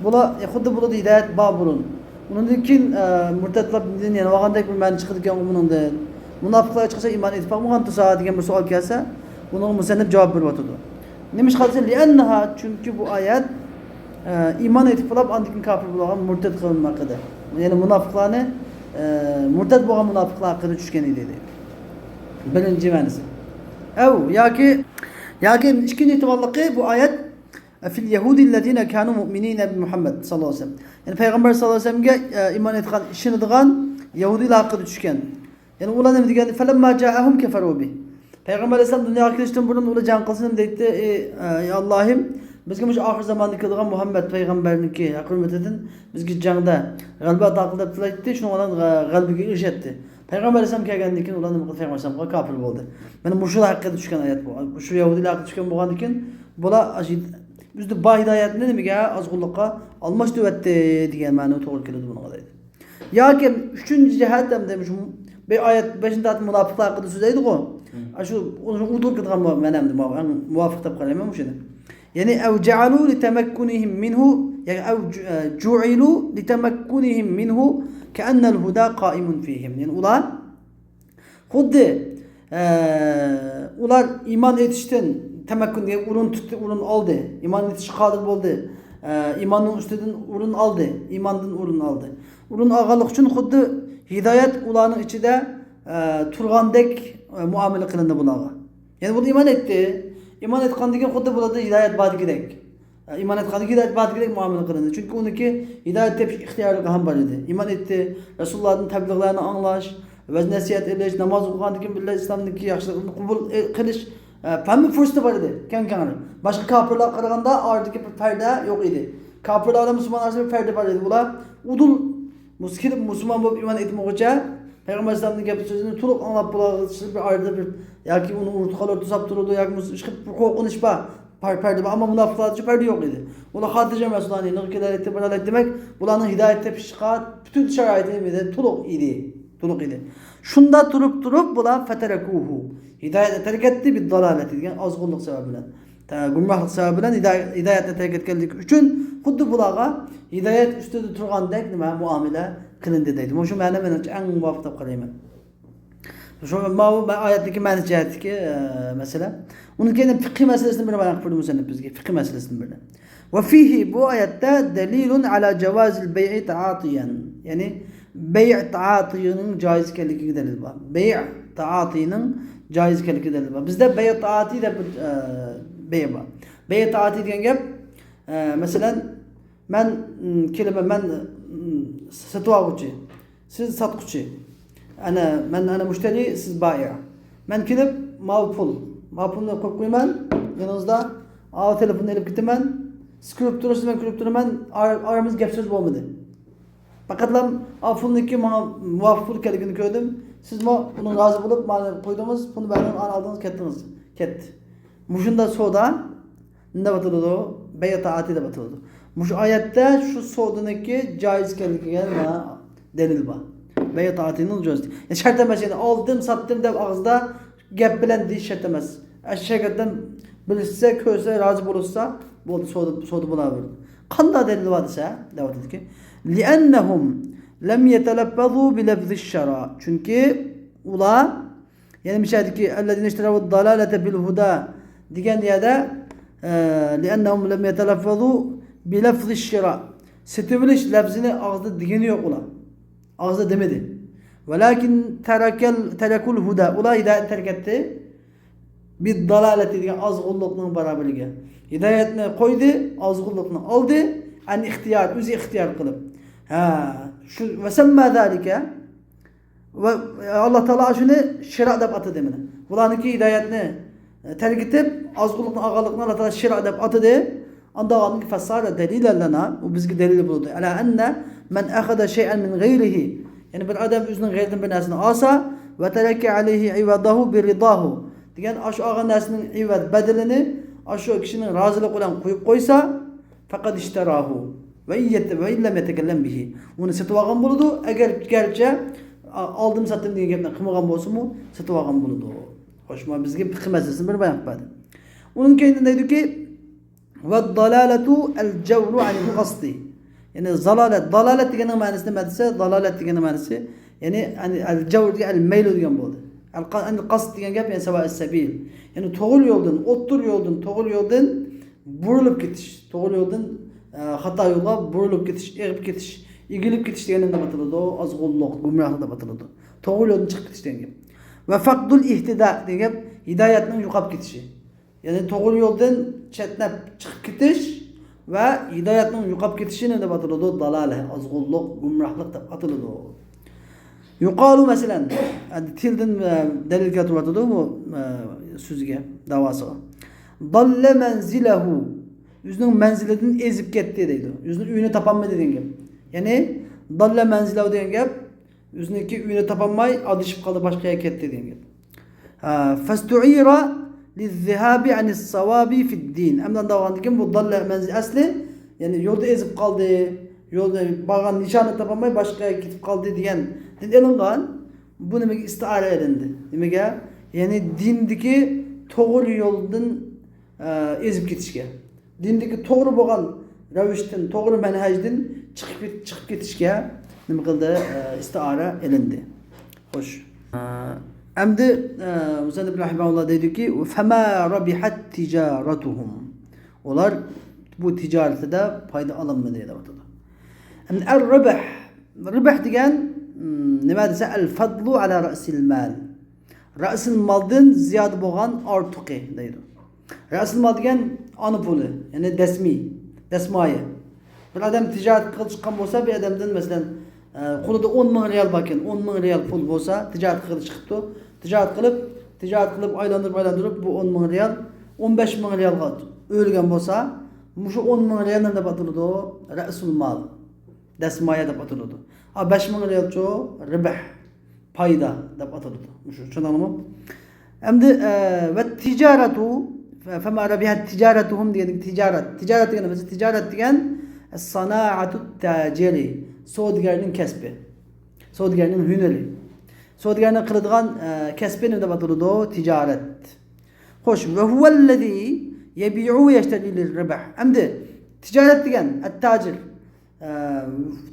بۇلار، ئە، خۇددى بۇلاردا ھىدايەت بار بۇرۇن. ئۇنىڭدىن كېيىن، ئە، مۇرتەتلەپ دىندىن يانىۋالغاندەك بىر مەنە چىقىدىكەن بۇنىڭدىن. مۇناپىقلار ھېچقاچان ئىمان ئېيتىپ باقمىغان تۇرسا دېگەن بىر سوئال كەلسە، بۇنىڭغا مۇسەننىپ جاۋاب بېرىۋاتىدۇ. نېمىشقا دېسە، لىئەننەھا، چۈنكى بۇ ئايەت، ئە، ئىمان ئېيتىپ بولاپ، ئاندىن كېيىن كاپىر بولغان، مۇرتەت قىلىنما ھەققىدە. يەنى مۇناپىقلارنى، ئە، مۇرتەت بولغان مۇناپىقلار ھەققىدە چۈشكەن ئىدى، دەيدۇ. بىرىنچى مەنىسى. ئەۋ، ياكى، ياكى ئىككىنچى ئېھتىماللىقى، بۇ ئايەت، فىل يەھۇدىللەزىنە كانۇ مۇئمىنىنە بىمۇھەممەد ساللاللاھۇ ئەلەيھى ۋەسەللەم. يەنى پەيغەمبەر ساللاللاھۇ ئەلەيھى ۋەسەللەمگە، ئە، ئىمان ئېيتقان، ئىشىنىدىغان يەھۇدىيلار ھەققىدە چۈشكەن. يەنى ئۇلار نېمە دېگەن؟ فەلەمما جائەھۇم كەفەرۇ بىھ. پەيغەمبەر ئەلەيھىسسالام دۇنياغا كېلىشتىن بۇرۇن ئۇلار جەڭ قىلسا نېمە دەيتتى؟ ئى، ئى، يا ئاللاھىم، بىزگە مۇشۇ ئاخىر زاماندا كېلىدىغان مۇھەممەد پەيغەمبەرنىڭكى ھەق ھۆرمىتىدىن بىزگە جەڭدە غەلىبە ئاتا قىل دەپ تىلەيتتى، شۇنىڭ بىلەن غە-، غەلىبىگە ئېرىشەتتى. پەيغەمبەر ئەلەيھىسسالام كەلگەندىن كېيىن ئۇلار نېمە قىلدى؟ پەيغەمبەر ئەلەيھىسسالامغا كاپىر بولدى. مانا مۇشۇلار ھەققىدە چۈشكەن ئايەت بۇ. شۇ يەھۇدىيلار ھەققىدە چۈشكەن بولغاندىن كېيىن، بۇلار ئۆزىدە بار ھىدايەتنى نېمىگە؟ ئازغۇنلۇققا ئالماشتۇرۇۋەتتى دېگەن مەنە توغرا كېلىدۇ بۇنىڭغا دەيدۇ. ياكى ئۈچىنچى جەھەت، ئەمدى مۇشۇ بىر ئايەت بېشىندا مۇناپىقلار ھەققىدە سۆزلەيدىغۇ. مم. ئاشۇ، ئۇنى ئۇدۇل قىلىدىغان مەن ئەمدى ماۋۇ ئەڭ مۇۋاپىق دەپ قارايمەن مۇشۇنى. يەنى، ئەۋ جەئەلۇ لىتەمەككۇنىھىم مىنھۇ، يەنى، ئەۋ جۇ-، ئە، جۇئىلۇ لىتەمەككۇنىھىم مىنھۇ كەئەننەل ھۇدا قائىمۇن فىھىم. يەنى ئۇلار خۇددى، ئە، ئۇلار ئىمان ئېيتىشتىن تەمەككۇن دېگەن ئورۇن تۇتتى، ئورۇن ئالدى. ئىمان ئېيتىشقا قادىر بولدى. ئە، ئىماننىڭ ئۈستىدىن ئورۇن ئالدى. ئىماندىن ئورۇن ئالدى. ئورۇن ئالغانلىقى ئۈچۈن خۇددى ھىدايەت ئۇلارنىڭ ئىچىدە، ئە، تۇرغاندەك، ئە، مۇئامىلە قىلىندى بۇلارغا. يەنى بۇلار ئىمان ئېيتتى. ئىمان ئېيتقاندىن كېيىن خۇددى بۇلاردا ھىدايەت باردىكىدەك. ئىمان ئېيتقاندىن كېيىن ھىدايەت باركىدەك مۇئامىلە قىلىندى. چۈنكى ئۇنىڭكى ھىدايەت تېپىش ئىختىيارلىقى ھەم بار ئىدى. ئىمان ئېيتتى، رەسۇلۇللاھدىن تەبلىغلارنى ئاڭلاش، ۋەز نەسىھەت ئېلىش، ناماز ئوقۇغاندىن كېيىن بىللە ئىسلامدىكى ياخشىلىقنى قوبۇل قىلىش، ھەممە پۇرسىتى بار ئىدى، كەڭ-كەڭرى. باشقا كاپىرلارغا قارىغاندا ئارىدىكى بىر پەردە يوق ئىدى. كاپىرلار بىلەن مۇسۇلمانلار ئارىسىدا بىر پەردە بار ئىدى. ئۇلار ئۇدۇل مۇس-، كېلىپ مۇسۇلمان بولۇپ ئىمان ئېيتمىغۇچە پەيغەمبەر ئەلەيھىسسالامنىڭ گەپ سۆزىنى تولۇق ئاڭلاپ بولغۇچە بىر ئارىدا بىر ياكى ئۇنى ئۇرۇتقانلار توساپ تۇرىدۇ ياكى مۇس-، ئىشقىلىپ بىر قورقۇنچ بار. پەر-، پەردە بار. ئەمما مۇناپىقلاردىچۇ پەردە يوق ئىدى. ئۇلار خاتىرجەم رەسۇلۇللاھنى يېنىغا كېلەلەيتتى، بارالەيتتى. دېمەك، بۇلارنىڭ ھىدايەت تېپىشقا پۈتۈن شارائىتى نېمىدە؟ تولۇق ئىدى. تولۇق ئىدى. شۇندا تۇرۇپ تۇرۇپ بۇلار فەتەرەكۇھۇ، ھىدايەتنى تەرك ئەتتى، بىددالالەتى دېگەن ئازغۇنلۇق سەۋەبى بىلەن. تە-، گۇمراھلىق سەۋەبى بىلەن ھىدايە-، ھىدايەتنى تەرك ئەتكەنلىكى ئۈچۈن خۇددى بۇلارغا ھىدايەت ئۈستىدە تۇرغاندەك نېمە مۇئامىلە قىلىندى دەيدۇ. مۇشۇ مەنە مېنىڭچە ئەڭ مۇۋاپىق دەپ قارايمەن. شۇ ماۋۇ مە-، ئايەتتىكى مەنىسى جەھەتتىكى، ئە، مەسىلە. ئۇنىڭ كېيىن فىقھىي مەسىلىسىنى بىر بايان قىلىپ بېرىدۇ مۇسەننىپ بىزگە. فىقھىي مەسىلىسىنى بىر. ۋە فىھى، بۇ ئايەتتە دەلىلۇن ئەلا جاۋازىل بەيئى تائاتىيەن. يەنى بەيئ تائاتىينىڭ جائىز ئىكەنلىكىگە دەلىل بار. بەيئ تائاتىينىڭ جائىز ئىكەنلىكىگە دەلىل بار. بىزدە بەيئ تائاتىي دەپ بىر، ئە، بەيئ بار. بەيئ تائاتىي دېگەن گەپ، ئە، مەسىلەن، مەن، م، كېلىمەن، مەن، م، سېتىۋالغۇچى. سىز ساتقۇچى. ئەنە، مەن ئەنە مۇشتەرى، سىز بائىئ. مەن كېلىپ، ماۋۇ پۇل. ماۋۇ پۇلنى قويۇپ قويىمەن يېنىڭىزدا. ئاۋۇ تېلېفوننى ئېلىپ كېتىمەن. سىز كۈلۈپ تۇرىسىز، مەن كۈلۈپ تۇرىمەن. ئار-، ئارىمىزدا گەپ سۆز بولمىدى. پەقەتلا ئاۋۇ پۇلنىڭكى ماڭا مۇۋاپىق پۇل ئىكەنلىكىنى كۆردۈم. سىزمۇ ئۇنىڭ رازى بولۇپ، ماڭا قويدىڭىز، پۇلنى بەردىڭىز، ئالدىڭىز، كەتتىڭىز. كەتتى. مۇشۇنداق سودا نېمە دەپ ئاتىلىدۇ؟ بەيئ تائاتىي دەپ ئاتىلىدۇ. مۇشۇ ئايەتتە شۇ سودىنىڭكى جائىز ئىكەنلىكىگە نېمە؟ دەلىل بار. بەيئ تائاتىينىڭ جائىز. يەنى شەرت ئەمەس، يەنى ئالدىم، ساتتىم دەپ ئاغزىدا گەپ بىلەن دېيىش شەرت ئەمەس. ئەشۇ شەركەتتىن بىلسە، كۆرسە، رازى بولۇشسا، بولدى، سودا، سودا بولاۋېرىدۇ. قانداق دەلىل بار دېسە، دەۋاتىدۇكى، لىئەننەھۇم لەم يەتەلەففەزۇ بىلەفزىش شەرا. چۈنكى ئۇلار يەنە مىشەدىكى، ئەللەزىنە ئىشتەرەۋۇ دالالەتە بىل ھۇدا دېگەن يەردە، ئە، لىئەننەھۇم لەم يەتەلەففەزۇ بىلەفزىش شىرا. سېتىۋېلىش لەپزىنى ئاغزىدا دېگىنى يوق ئۇلار. ئاغزىدا دېمىدى. ۋەلاكىن تەرەكەل، تەرەكۇل ھۇدا. ئۇلار ھىدايەتنى تەرك ئەتتى. بىددالالەتى دېگەن ئازغۇنلۇقنىڭ باراۋىرىگە. ھىدايەتنى قويدى، ئازغۇنلۇقنى ئالدى. ئەن ئىختىيار، ئۆزى ئىختىيار قىلىپ. ھە، شۇ، ۋەسەمما زالىكە. ۋە ئاللا تائالا شۇنى شىرا دەپ ئاتىدى مانا. بۇلارنىڭكى ھىدايەتنى تەرك ئېتىپ، ئازغۇنلۇقنى ئالغانلىقىنى ئاللا تائالا شىرا دەپ ئاتىدى. ئاندىن فەسارە دەلىلەن لەنا، ئۇ بىزگە دەلىل بولدى. ئەلا ئەننە مەن ئەخەدە شەيئەن مىن غەيرىھى. يەنى بىر ئادەم ئۆزىنىڭ غەيرىدىن بىر نەرسىنى ئالسا، ۋە تەرەكە ئەلەيھى ئىۋەدەھۇ بىرىداھۇ. دېگەن ئاشۇ ئالغان نەرسىنىڭ ئىۋەد بەدىلىنى ئاشۇ كىشىنىڭ رازىلىقى بىلەن قويۇپ قويسا، فەقەد ئىشتەراھۇ ۋە ئىن يەت-، ۋە ئىن لەم يەتەكەللەم بىھى. ئۇنى سېتىۋالغان بولىدۇ. ئەگەر، گەرچە، ئا-، ئالدىم ساتتىم دېگەن گەپنى قىلمىغان بولسىمۇ، سېتىۋالغان بولىدۇ. خوش، مانا بىزگە پىقىھ مەسىلىسىنى بىر بايان قىلىپ بەردى. ئۇنىڭ كەينىدىن دەيدۇكى، ۋەددالالەتۇ ئەلجەۋرۇ ئەنىل قەستى. يەنى زالالەت، دالالەت دېگەننىڭ مەنىسى نېمە دېسە، دالالەت دېگەننىڭ مەنىسى، يەنى، يەنى ئەلجەۋر دېگەن ئەلمەيلۇ دېگەن بولدى. ئەل قە-، ئەنىل قەست دېگەن گەپ، يەنى سەۋائىس سەبىل. يەنى توغرا يولدىن، ئوتتۇرا يولدىن، توغرا يولدىن بۇرۇلۇپ كېتىش، توغرا يولدىن، ئە، خاتا يولغا بۇرۇلۇپ كېتىش، ئېغىپ كېتىش، ئېگىلىپ كېتىش دېگەننى نېمە دەپ ئاتىلىدۇ؟ ئازغۇنلۇق، گۇمراھلىق دەپ ئاتىلىدۇ. توغرا يولدىن چىقىپ كېتىش دېگەن گەپ. ۋە فەقدۇل ئىھتىدا دېگەن گەپ ھىدايەتنىڭ يوقاپ كېتىشى. يەنى توغرا يولدىن چەتنەپ چىقىپ كېتىش ۋە ھىدايەتنىڭ يوقاپ كېتىشى نېمە دەپ ئاتىلىدۇ؟ دالالە، ئازغۇنلۇق، گۇمراھلىق دەپ ئاتىلىدۇ. يۇقالۇ مەسىلەن، ئەندى تىلدىن، ئە، دەلىل كەلتۈرۈۋاتىدۇ بۇ، ئە، سۆزىگە، داۋاسىغا. داللە مەنزىلەھۇ، ئۆزىنىڭ مەنزىلىدىن ئېزىپ كەتتى دەيدۇ. ئۆزىنىڭ ئۆيىنى تاپالمىدى دېگەن گەپ. يەنى، داللە مەنزىلەھۇ دېگەن گەپ، ئۆزىنىڭكى ئۆيىنى تاپالماي، ئادىشىپ قالدى، باشقا يەرگە كەتتى دېگەن گەپ. ھە، فاستعير للذهاب عن الصواب في الدين. ئەمدى ئانداق بولغاندىكىن بۇ داللە مەنزىل ئەسلى، يەنى يولدا ئېزىپ قالدى، يولدا بارغان نىشاننى تاپالماي باشقا يەرگە كېتىپ قالدى دېگەندىن ئېلىنغان. بۇ نېمىگە ئىستىئارە ئېلىندى؟ نېمىگە؟ يەنى دىندىكى توغرا يولدىن، ئە، ئېزىپ كېتىشكە. دىندىكى توغرا بولغان رەۋىشتىن، توغرا مەنھەجدىن چىقىپ كېت-، چىقىپ كېتىشكە نېمە قىلدى؟ ئە، ئىستىئارە ئېلىندى. خوش. ئە، ئەمدى، ئە، مۇسەننىپ رەھىمەھۇللا دەيدۇكى، فەما رەبىھەت تىجارەتۇھۇم. ئۇلار بۇ تىجارىتىدە پايدا ئالالمىدى دەۋاتىدۇ. ئەمدى ئەر رىبھ، رىبھ دېگەن، م، نېمە دېسە، ئەل فەدلۇ ئەلا رەئسىل مال. رەئسىل مالدىن زىيادە بولغان ئارتۇقى دەيدۇ. رەئسىل مال دېگەن ئانا پۇلى، يەنى دەسمى. دەسمايە. بىر ئادەم تىجارەت قىلغىلى چىققان بولسا، بىر ئادەمدىن، مەسىلەن، ئە، قولىدا ئون مىڭ رىيال باركەن، ئون مىڭ رىيال پۇل بولسا، تىجارەت قىلغىلى چىقىپتۇ. تىجارەت قىلىپ، تىجارەت قىلىپ، ئايلاندۇرۇپ، ئايلاندۇرۇپ، بۇ ئون مىڭ رىيال ئون بەش مىڭ رىيالغا ئۆرلىگەن بولسا، مۇشۇ ئون مىڭ رىيال نېمە دەپ ئاتىلىدۇ؟ رەسۇل مال. دەسمايە دەپ ئاتىلىدۇ. ئا، بەش مىڭ رىيالچۇ؟ رىبھ، پايدا دەپ ئاتىلىدۇ. مۇشۇ، چۈشەندىڭلارمۇ؟ ئەمدى، ئە، ۋە تىجارەتۇ، فەما رەبىھەت تىجارەتۇھۇم دېگەندىكى تىجارەت. تىجارەت دېگەن نېمە؟ تىجارەت دېگەن سانائەتۇت تاجىرى، سودىگەرنىڭ كەسپى. سودىگەرنىڭ ھۈنىرى. سودىگەرنىڭ قىلىدىغان، ئە، كەسپى نېمە دەپ ئاتىلىدۇ؟ تىجارەت. خوش، ۋە ھۇۋەللەزى يەبىئۇ ۋە يەشتەرى لىررىبھ. ئەمدى تىجارەت دېگەن، ئەتتاجىر. ئە،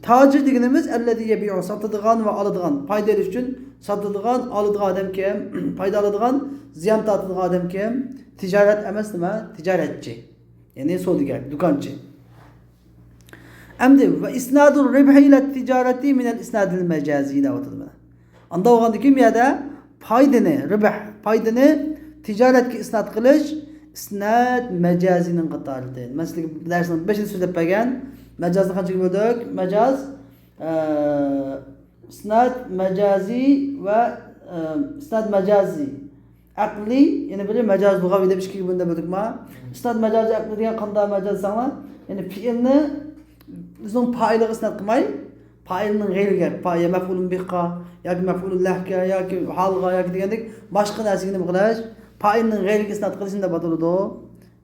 تاجىر دېگىنىمىز ئەللەزى يەبىئۇ، ساتىدىغان ۋە ئالىدىغان، پايدا ئېلىش ئۈچۈن ساتىدىغان، ئالىدىغان ئادەم كىم؟ پايدا ئالىدىغان، زىيان تارتىدىغان ئادەم كىم؟ تىجارەت ئەمەس نېمە؟ تىجارەتچى. يەنى سودىگەر، دۇكانچى. ئەمدى ۋە ئىسنادۇر رىبھى ئىلە تىجارەتى مىنەل ئىسنادىل مەجازى دەۋاتىدۇ مانا. ئاندا بولغاندىكىن بۇ يەردە پايدىنى، رىبھ، پايدىنى تىجارەتكە ئىسناد قىلىش ئىسناد مەجازىنىڭ قاتارىدىن. مەن سىزگە دەرسنىڭ بېشىدا سۆزلەپ بەرگەن مەجازنى قانچىگە بۆلدۇق؟ مەجاز، ئە، ئىسناد مەجازى ۋە، ئە، ئىسناد مەجازى ئەقلىي، يەنە بىرى مەجاز لۇغەۋى دەپ ئىككىگە بۆلۈندى بىلدۇقما؟ ئىسناد مەجازى ئەقلىي دېگەن قانداق مەجاز دېسەڭلار؟ يەنى پېئىلنى ئۆزىنىڭ پائىلىغا ئىسناد قىلماي، پائىلنىڭ غەيرىگە، پا-، يا مەفئۇلۇن بىھقا، ياكى مەفئۇلۇن لەھكە، ياكى ھالغا، ياكى دېگەندەك باشقا نەرسىگە نېمە قىلىش؟ پائىلنىڭ غەيرىگە ئىسناد قىلىش نېمە دەپ ئاتىلىدۇ؟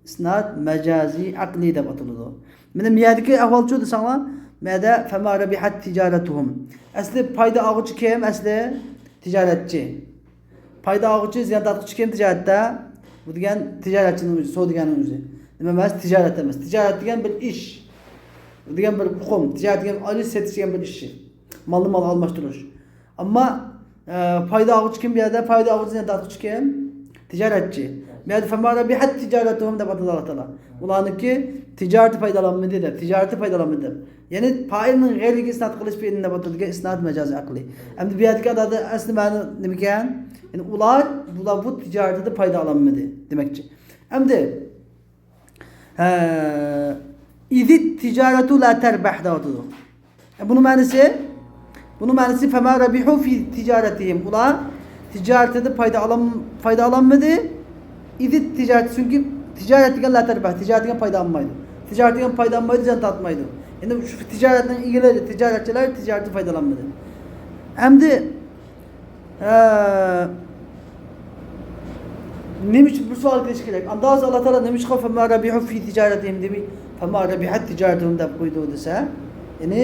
ئىسناد مەجازى ئەقلىي دەپ ئاتىلىدۇ. مانا بۇ يەردىكى ئەھۋالچۇ دېسەڭلار، مۇ يەردە فەما رەبىھەت تىجارەتۇھۇم. ئەسلى پايدا ئالغۇچى كىم ئەسلى؟ تىجارەتچى. پايدا ئالغۇچى، زىيان تارتقۇچى كىم تىجارەتتە؟ بۇ دېگەن تىجارەتچىنىڭ ئۆزى، سودىگەرنىڭ ئۆزى. نېمە ئەمەس؟ تىجارەت ئەمەس. تىجارەت دېگەن بىر ئىش. بۇ دېگەن بىر ئۇقۇم. تىجارەت دېگەن ئېلىش، سېتىش دېگەن بىر ئىش. مالنى مالغا ئالماشتۇرۇش. ئەمما، ئە، پايدا ئالغۇچى كىم بۇ يەردە؟ پايدا ئالغۇچى، زىيان تارتقۇچى كىم؟ تىجارەتچى. بۇ يەردە فەما رەبىھەت تىجارەتۇھۇم دەپ ئاتىدۇ ئاللا تائالا. ئۇلارنىڭكى تىجارىتى پايدىلانمىدى دەپ، تىجارىتى پايدىلانمىدى دەپ. يەنى پائىلنىڭ غەيرىگە ئىسناد قىلىش پېئىلىنى دەپ ئاتىدىكەن، ئىسناد مەجازى ئەقلىي. ئەمدى بۇ يەردىكى ئادەتتە ئەسلى مەنە نېمىكەن؟ يەنى ئۇلار، بۇلار بۇ تىجارىتىدە پايدا ئالالمىدى دېمەكچى. ئەمدى، ھە، ئىزىت تىجارەتۇ لا تەربەھ دەۋاتىدۇ. بۇنىڭ مەنىسى، بۇنىڭ مەنىسى فەما رەبىھۇ فى تىجارەتىھىم. ئۇلار تىجارىتىدە پايدا ئالام-، پايدا ئالالمىدى. ئىزىت تىجارەت، چۈنكى تىجارەت دېگەن لا تەربەھ، تىجارەت دېگەن پايدا ئالمايدۇ. تىجارەت دېگەن پايدا ئالمايدۇ، زىيان تارتمايدۇ. يەنى شۇ تىجارەتنىڭ ئىگىلىرى، تىجارەتچىلەر تىجارەتتە پايدا ئالالمىدى. ئەمدى، ئە، نېمە ئۈچۈن بىر سوئال بېرىش كېرەك؟ ئاندا ھازىر ئاللا تائالا نېمە ئۈچۈن فەما رەبىھۇ فى تىجارەتىھىم دېمەي، فەما رەبىھەت تىجارەتۇھۇم دەپ قويدى دېسە، يەنى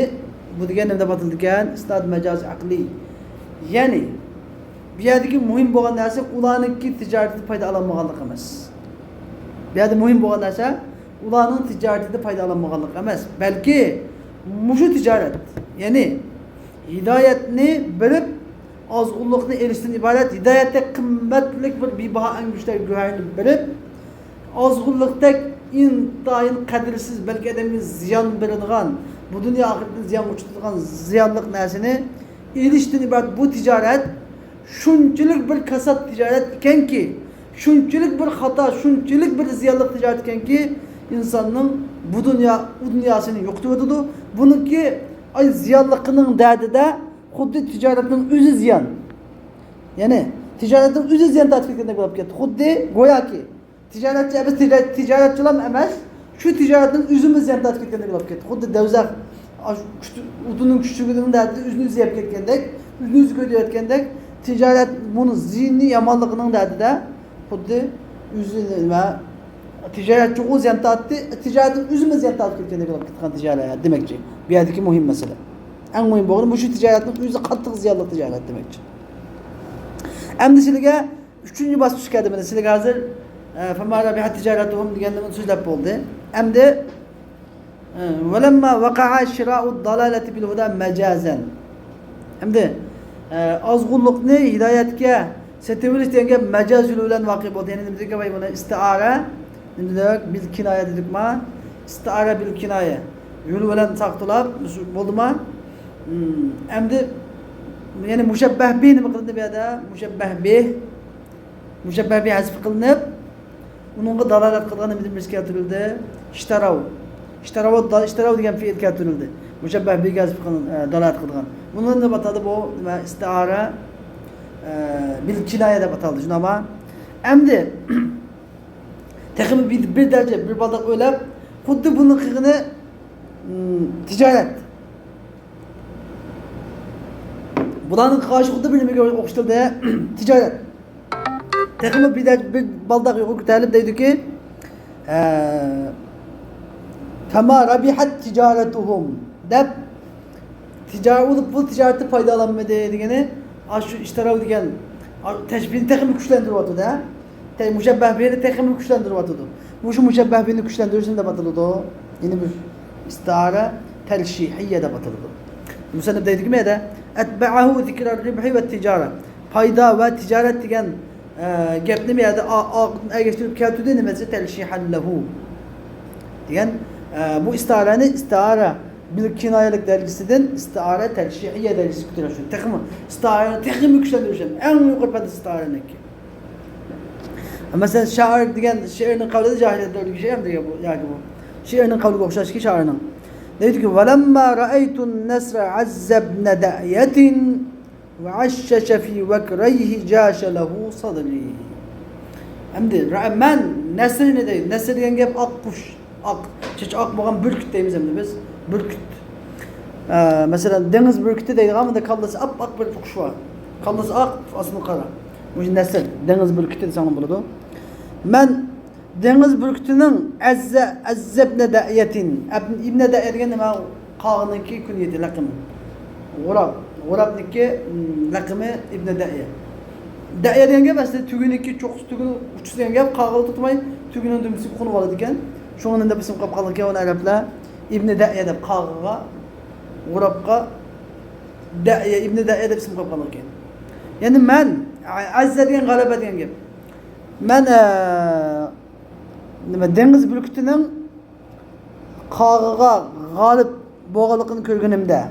بۇ دېگەن نېمە دەپ ئاتىلىدىكەن؟ ئىسناد مەجازى ئەقلىي. يەنى بۇ يەردىكى مۇھىم بولغان نەرسە ئۇلارنىڭكى تىجارىتىدە پايدا ئالالمىغانلىقى ئەمەس. بۇ يەردە مۇھىم بولغان نەرسە ئۇلارنىڭ تىجارىتىدە پايدا ئالالمىغانلىقى ئەمەس، بەلكى مۇشۇ تىجارەت، يەنى ھىدايەتنى بېرىپ، ئازغۇنلۇقنى ئېلىشتىن ئىبارەت، ھىدايەتتەك قىممەتلىك بىر بىباھا ئەڭگۈشتەر گۆھەرنى بېرىپ، ئازغۇنلۇقتەك ئىنتايىن قەدىرسىز، بەلكى ئادەمگە زىيان بېرىدىغان، بۇ دۇنيا ئاخىرەتتە زىيانغا ئۇچرىتىدىغان زىيانلىق نەرسىنى ئېلىشتىن ئىبارەت بۇ تىجارەت شۇنچىلىك بىر كاسات تىجارەت ئىكەنكى، شۇنچىلىك بىر خاتا، شۇنچىلىك بىر زىيانلىق تىجارەت ئىكەنكى، ئىنساننىڭ بۇ دۇنيا، ئۇ دۇنياسىنى يوقىتىۋېتىدۇ. بۇنىڭكى، ئاي، زىيانلىقىنىڭ دەردىدە خۇددى تىجارەتنىڭ ئۆزى زىيان. يەنى تىجارەتنىڭ ئۆزى زىيان تارتىپ كەتكەندەك بولۇپ كەتتى. خۇددى گوياكى تىجارەتچى ئەمەس، تىجارەت، تىجارەتچىلام ئەمەس، شۇ تىجارەتنىڭ ئۆزىمۇ زىيان تارتىپ كەتكەندەك بولۇپ كەتتى. خۇددى دەۋزەخ، ئاش-، كۈت-، ئوتۇننىڭ كۈچۈكىنىڭ دەردىدە ئۆزىنى ئۆزى يەپ كەتكەندەك، ئۆزىنى ئۆزى كۆيدۈرۈۋەتكەندەك، تىجارەت بۇنىڭ زىيىنى، يامانلىقىنىڭ دەردىدە خۇددى ئۆزى نېمە، تىجارەتچىغۇ زىيان تارتتى، تىجارەتنىڭ ئۆزىمۇ زىيان تارتىپ كەتكەندەك بولۇپ كەتكەن تىجارەت دېمەكچى. بۇ يەردىكى مۇھىم مەسىلە. ئەڭ مۇھىم بولغىنى مۇشۇ تىجارەتنىڭ ئۆزى قاتتىق زىيانلىق تىجارەت دېمەكچى. ئەمدى سىلىگە ئۈچىنچى باسقۇچ كەلدى مانا. سىلىگە ھازىر، ئە، فەما رەبىھەت تىجارەتۇھۇم دېگەننى سۆزلەپ بولدى. ئەمدى، ئە، ۋەلەمما ۋەقەئە شىرائۇد دالالەتى بىل ھۇدا مەجازەن. ئەمدى، ئە، ئازغۇنلۇقنى ھىدايەتكە سېتىۋېلىش دېگەن گەپ مەجاز يولى بىلەن ۋاقىئ بولدى. يەنى نېمە دېدۇق؟ مانا ئىستىئارە، نېمە دېدۇق؟ بىل كىنايە دېدۇقما؟ ئىستىئارە بىل كىنايە. يولى بىلەن ساقتىلاپ، بولدىما؟ ئەمدى، يەنى مۇشەببەھ بىھ نېمە قىلىندى بۇ يەردە؟ مۇشەببەھ بىھ. مۇشەببەھ بىھ ھەزپ قىلىنىپ، ئۇنىڭغا دالالەت قىلىدىغان نېمىدىن بىرسى كەلتۈرۈلدى؟ ئىشتەرەۋ. ئىشتەراۋ، ئىشتەراۋ دېگەن پېئىل كەلتۈرۈلدى. مۇشەببەھ بىگە دەلالەت قىلىدىغان. بۇنى نېمە دەپ ئاتالدى؟ بۇ نېمە، ئىستىئارە، ئە، بىل كىنايە دەپ ئاتالدى. شۇنداقمۇ؟ ئەمدى تېخىمۇ بىر، بىر دەرىجە، بىر بالداق ئۆرلەپ، خۇددى بۇنىڭ قىلغىنى، ئىم، تىجارەت. بۇلارنىڭ قىلغان ئىشى خۇددى بىر نېمىگە ئوخشىتىلدى. تىجارەت. تېخىمۇ بىر دەرىجە، بىر بالداق يۇقىرى كۆتۈرۈلۈپ دەيدۇكى، ئە، فما ربحت تجارتهم دەپ، تىجارەت، بۇ تىجارەتتە پايدالانمىدى دېگىنى، ئاشۇ ئىشتەراۋ دېگەن، ئا، تەشبىھنى تېخىمۇ كۈچلەندۈرۈۋاتىدۇ-دە. تە-، مۇشەببەھ بىھنى تېخىمۇ كۈچلەندۈرۈۋاتىدۇ. مۇشۇ مۇشەببەھ بىھنى كۈچلەندۈرۈش نېمە دەپ ئاتىلىدۇ؟ يەنە بىر ئىستىئارە تەشرىھىيە دەپ ئاتىلىدۇ. مۇسەننىپ دەيدىكى مەدە، أتبعه ذكر الربح والتجارة. پايدا ۋە تىجارەت دېگەن، ئە، گەپنى بۇ يەردە ئا-، ئا-، ئەگەشتۈرۈپ كەلتۈردى، نېمە دېسە، تەشرىھەن لەھۇ دېگەن، ئە، بۇ ئىستىئارەنى ئىستىئارە بىل كىنايەلىك دەرىجىسىدىن ئىستىئارە تەشرىھىيە دەرىجىسىگە كۆتۈرۈش. تېخىمۇ ئىستىئارەنى تېخىمۇ كۈچلەندۈرۈش. ئەڭ يۇقىرى پەددىسى ئىستىئارەنىڭكى. مەسىلەن، شائىر دېگەن شېئىرنىڭ قەۋلىدە جاھىلىيەتتە ئۆلگەن شېئىر دېگەن بۇ، ياكى بۇ شېئىرنىڭ قەۋلىگە ئوخشاشكى شائىرنىڭ. دەيدۇكى، ولما رأيت النصر عز ابن دعية وعشش في وكريه جاش له صدري. ئەمدى رە-، مەن نەسرنى دەيدۇ. نەسر دېگەن گەپ ئاق قۇش. ئاق، چېچى ئاق بولغان بۈركۈت دەيمىز ئەمدى بىز. بۈركۈت. ئە، مەسىلەن، دېڭىز بۈركۈتى دەيدىغان، بۇندا كاللىسى ئاپئاق بىر قۇش بار. كاللىسى ئاق، ئاستىنى قارا. مۇشۇ نەسر، دېڭىز بۈركۈتى دېسەڭلار بولىدۇ. مەن دېڭىز بۈركۈتىنىڭ ئەززە، ئەززە ئىبنە دەئيەتىن. ئەب-، ئىبنە دەئيە دېگەن نېمە؟ قاغىنىڭكى كۈنيىتى، لەقىمى. غۇراب. غۇرابنىڭكى، م، لەقىمى ئىبنە دەئيە. دەئيە دېگەن گەپ ئەسلى تۈگىنىڭكى چوققىسى، تۈگىنى ئۇچىسى دېگەن گەپ، قاغىلى تۇتماي تۈگىنىڭ دۈمبىسىگە قونۇپ ئالىدىكەن. شۇڭا نېمە دەپ ئىسىم قويۇپ قالغانىكەن ئۇنى ئەرەبلەر؟ ئىبنى دەئيە دەپ قاغىغا، غۇرابقا دەئيە، ئىبنى دەئيە دەپ ئىسىم قويۇپ قالغانىكەن. يەنى مەن، ئەززە دېگەن غەلەبە دېگەن گەپ. مەن، ئە، نېمە، دېڭىز بۈركۈتىنىڭ قاغىغا غالىب بولغانلىقىنى كۆرگىنىمدە،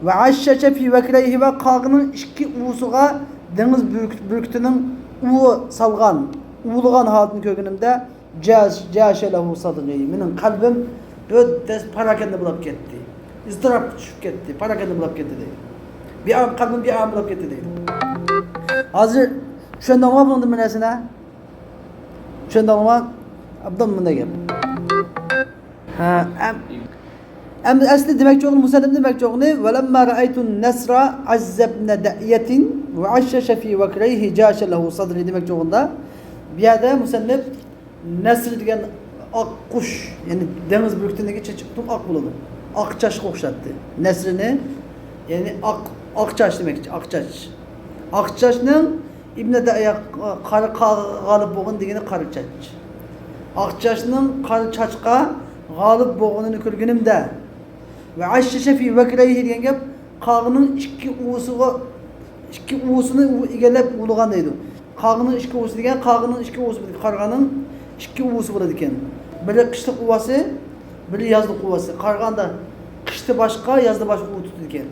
ۋە ئەششەشە فى ۋەكرەيھى، ۋە قاغىنىڭ ئىككى ئۇۋىسىغا دېڭىز بۈركۈت-، بۈركۈتىنىڭ ئۇۋا سالغان، ئۇۋىلىغان ھالىتىنى كۆرگىنىمدە، جەش-، جەشە لەھۇ سادرى، مېنىڭ قەلبىم ئۆتتەس پاراكەندە بولاپ كەتتى. ئىزتىراپقا چۈشۈپ كەتتى، پاراكەندە بولاپ كەتتى دەيدۇ. بىئارام، قەلبىم بىئارام بولاپ كەتتى دەيدۇ. ھازىر چۈشەندىڭمۇ بۇنىڭدىن بىر نەرسىنى؟ چۈشەندىڭلارمۇ؟ ئابدان مۇنداق گەپ. ھە، ئەم-، ئەمدى ئەسلى دېمەكچى بولغىنى، مۇسەننىپ دېمەكچى بولغىنى، ۋەلەمما رەئەيتۇن نەسرا ئەززەبنە دەئيەتىن ۋە ئەششەشە فى ۋەكرەيھى جاشە لەھۇ سادرى دېمەكچى بولغىنىدا، بۇ يەردە مۇسەننىپ نەسر دېگەن ئاق قۇش، يەنى دېڭىز بۈركۈتىنىڭكى چېچى پۈتۈن ئاق بولىدۇ. ئاق چاچقا ئوخشاتتى. نەسرنى، يەنى ئاق، ئاق چاچ دېمەكچى، ئاق چاچ. ئاق چاچنىڭ ئىبنى دەئيە قارا قاغىغا غالىب بولغىنى دېگىنى قارا چاچ. ئاق چاچنىڭ قارا چاچقا غالىب بولغىنىنى كۆرگىنىمدە، ۋە ئەششەشە فى ۋەكرەيھى دېگەن گەپ، قاغىنىڭ ئىككى ئۇۋىسىغا، ئىككى ئۇۋىسىنى ئۇ ئىگىلەپ ئۇۋىلىغان دەيدۇ. قاغىنىڭ ئىككى ئۇۋىسى دېگەن، قاغىنىڭ ئىككى ئۇۋىسى، قارىغاننىڭ ئىككى ئۇۋىسى بولىدىكەن. بىرى قىشلىق ئۇۋاسى، بىرى يازلىق ئۇۋاسى. قارىغاندا قىشتا باشقا، يازدا باشقا ئۇۋا تۇتىدىكەن.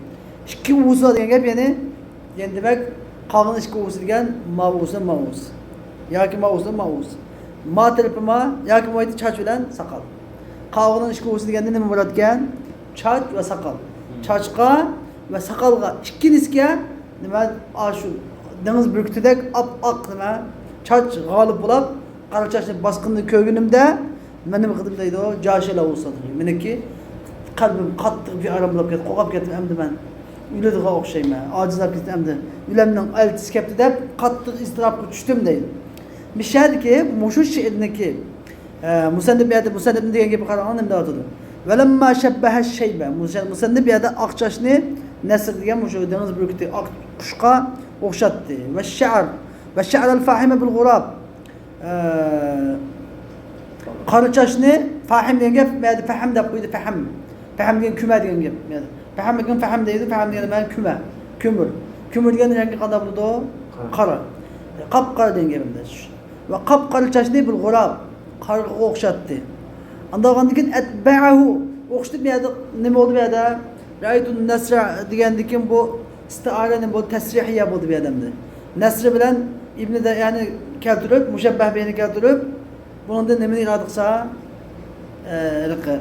ئىككى ئۇۋىسى بار دېگەن گەپ، يەنى، يەنى دېمەك، قاغىنىڭ ئىككى ئۇۋىسى دېگەن ماۋۇ ئۇۋىسى، ماۋۇ ئۇۋىسى. ياكى ماۋۇ ئۇۋىسى، ماۋۇ ئۇۋىسى. ما تەرىپى ما، ياكى بولمايدۇ چاچ بىلەن ساقال. قاغىنىڭ ئىككى ئۇۋىسى دېگەندە نېمە بولىدىكەن؟ چاچ ۋە ساقال. چاچقا ۋە ساقالغا ئىككىلىسىگە نېمە، ئاشۇ دېڭىز بۈركۈتىدەك ئاپئاق نېمە، چاچ غالىب بولاپ، قارا چاچنى باسقىنىنى كۆرگىنىمدە، مەن نېمە قىلدىم دەيدۇ، جاشە لەھۇ سادرى. مېنىڭكى قەلبىم قاتتىق بىئارام بولاپ كەتتى، قورقۇپ كەتتىم ئەمدى مەن. ئۆلىدىغان ئوخشايمەن، ئاجىزلاپ كەتتىم ئەمدى. ئۆلۈمنىڭ ئەلچىسى كەپتۇ دەپ، قاتتىق ئىزتىراپقا چۈشتۈم دەيدۇ. مىشەدىكى مۇشۇ شېئىرنىڭكى، ئە، مۇسەننىپ يەردە، مۇسەننىپنى دېگەن گېپى قاراڭلار نېمە دەۋاتىدۇ. ۋەلەمما شەببەھە شەيبە. مۇسەن-، مۇسەننىپ يەردە ئاق چاچنى نەسر دېگەن مۇشۇ دېڭىز بۈركۈتى ئاق قۇشقا ئوخشاتتى. ۋە شەئر، ۋە شەئرەل فاھىمە بىل غۇراب. ئە، قارا چاچنى، فاھىم دېگەن گەپ، مەدە پەھەم دەپ قويدى، پەھەم. پەھەم دېگەن كۆمە دېگەن گەپ. پەھەم دېگەن پەھەم دەيدۇ، پەھەم دېگەن مەنە كۆمە. كۆمۈر. كۆمۈر دېگەن رەڭگى قانداق بولىدۇ؟ قارا. قارا. قاپقارا دېگەن گەپ ئەمدى. ۋە قاپقارا چاچنى بىل غۇراب، قارغىغا ئوخشاتتى. ئاندىن بولغاندىن كېيىن، ئەتبەئەھۇ، ئوخشىتىپ بۇ يەردە نېمە بولدى بۇ يەردە؟ رەئەيتۇن نەسرە دېگەندىن كېيىن بۇ ئىستىئارە نېمە بولدى؟ تەسرىھىيە بولدى بۇ يەردە ئەمدى. نەسر بىلەن ئىبنى دەئيەنى كەلتۈرۈپ، مۇشەببەھ بىھنى كەلتۈرۈپ، بۇنىڭدىن نېمىنى ئىرادە قىلسا، ئە، ھېلىقى،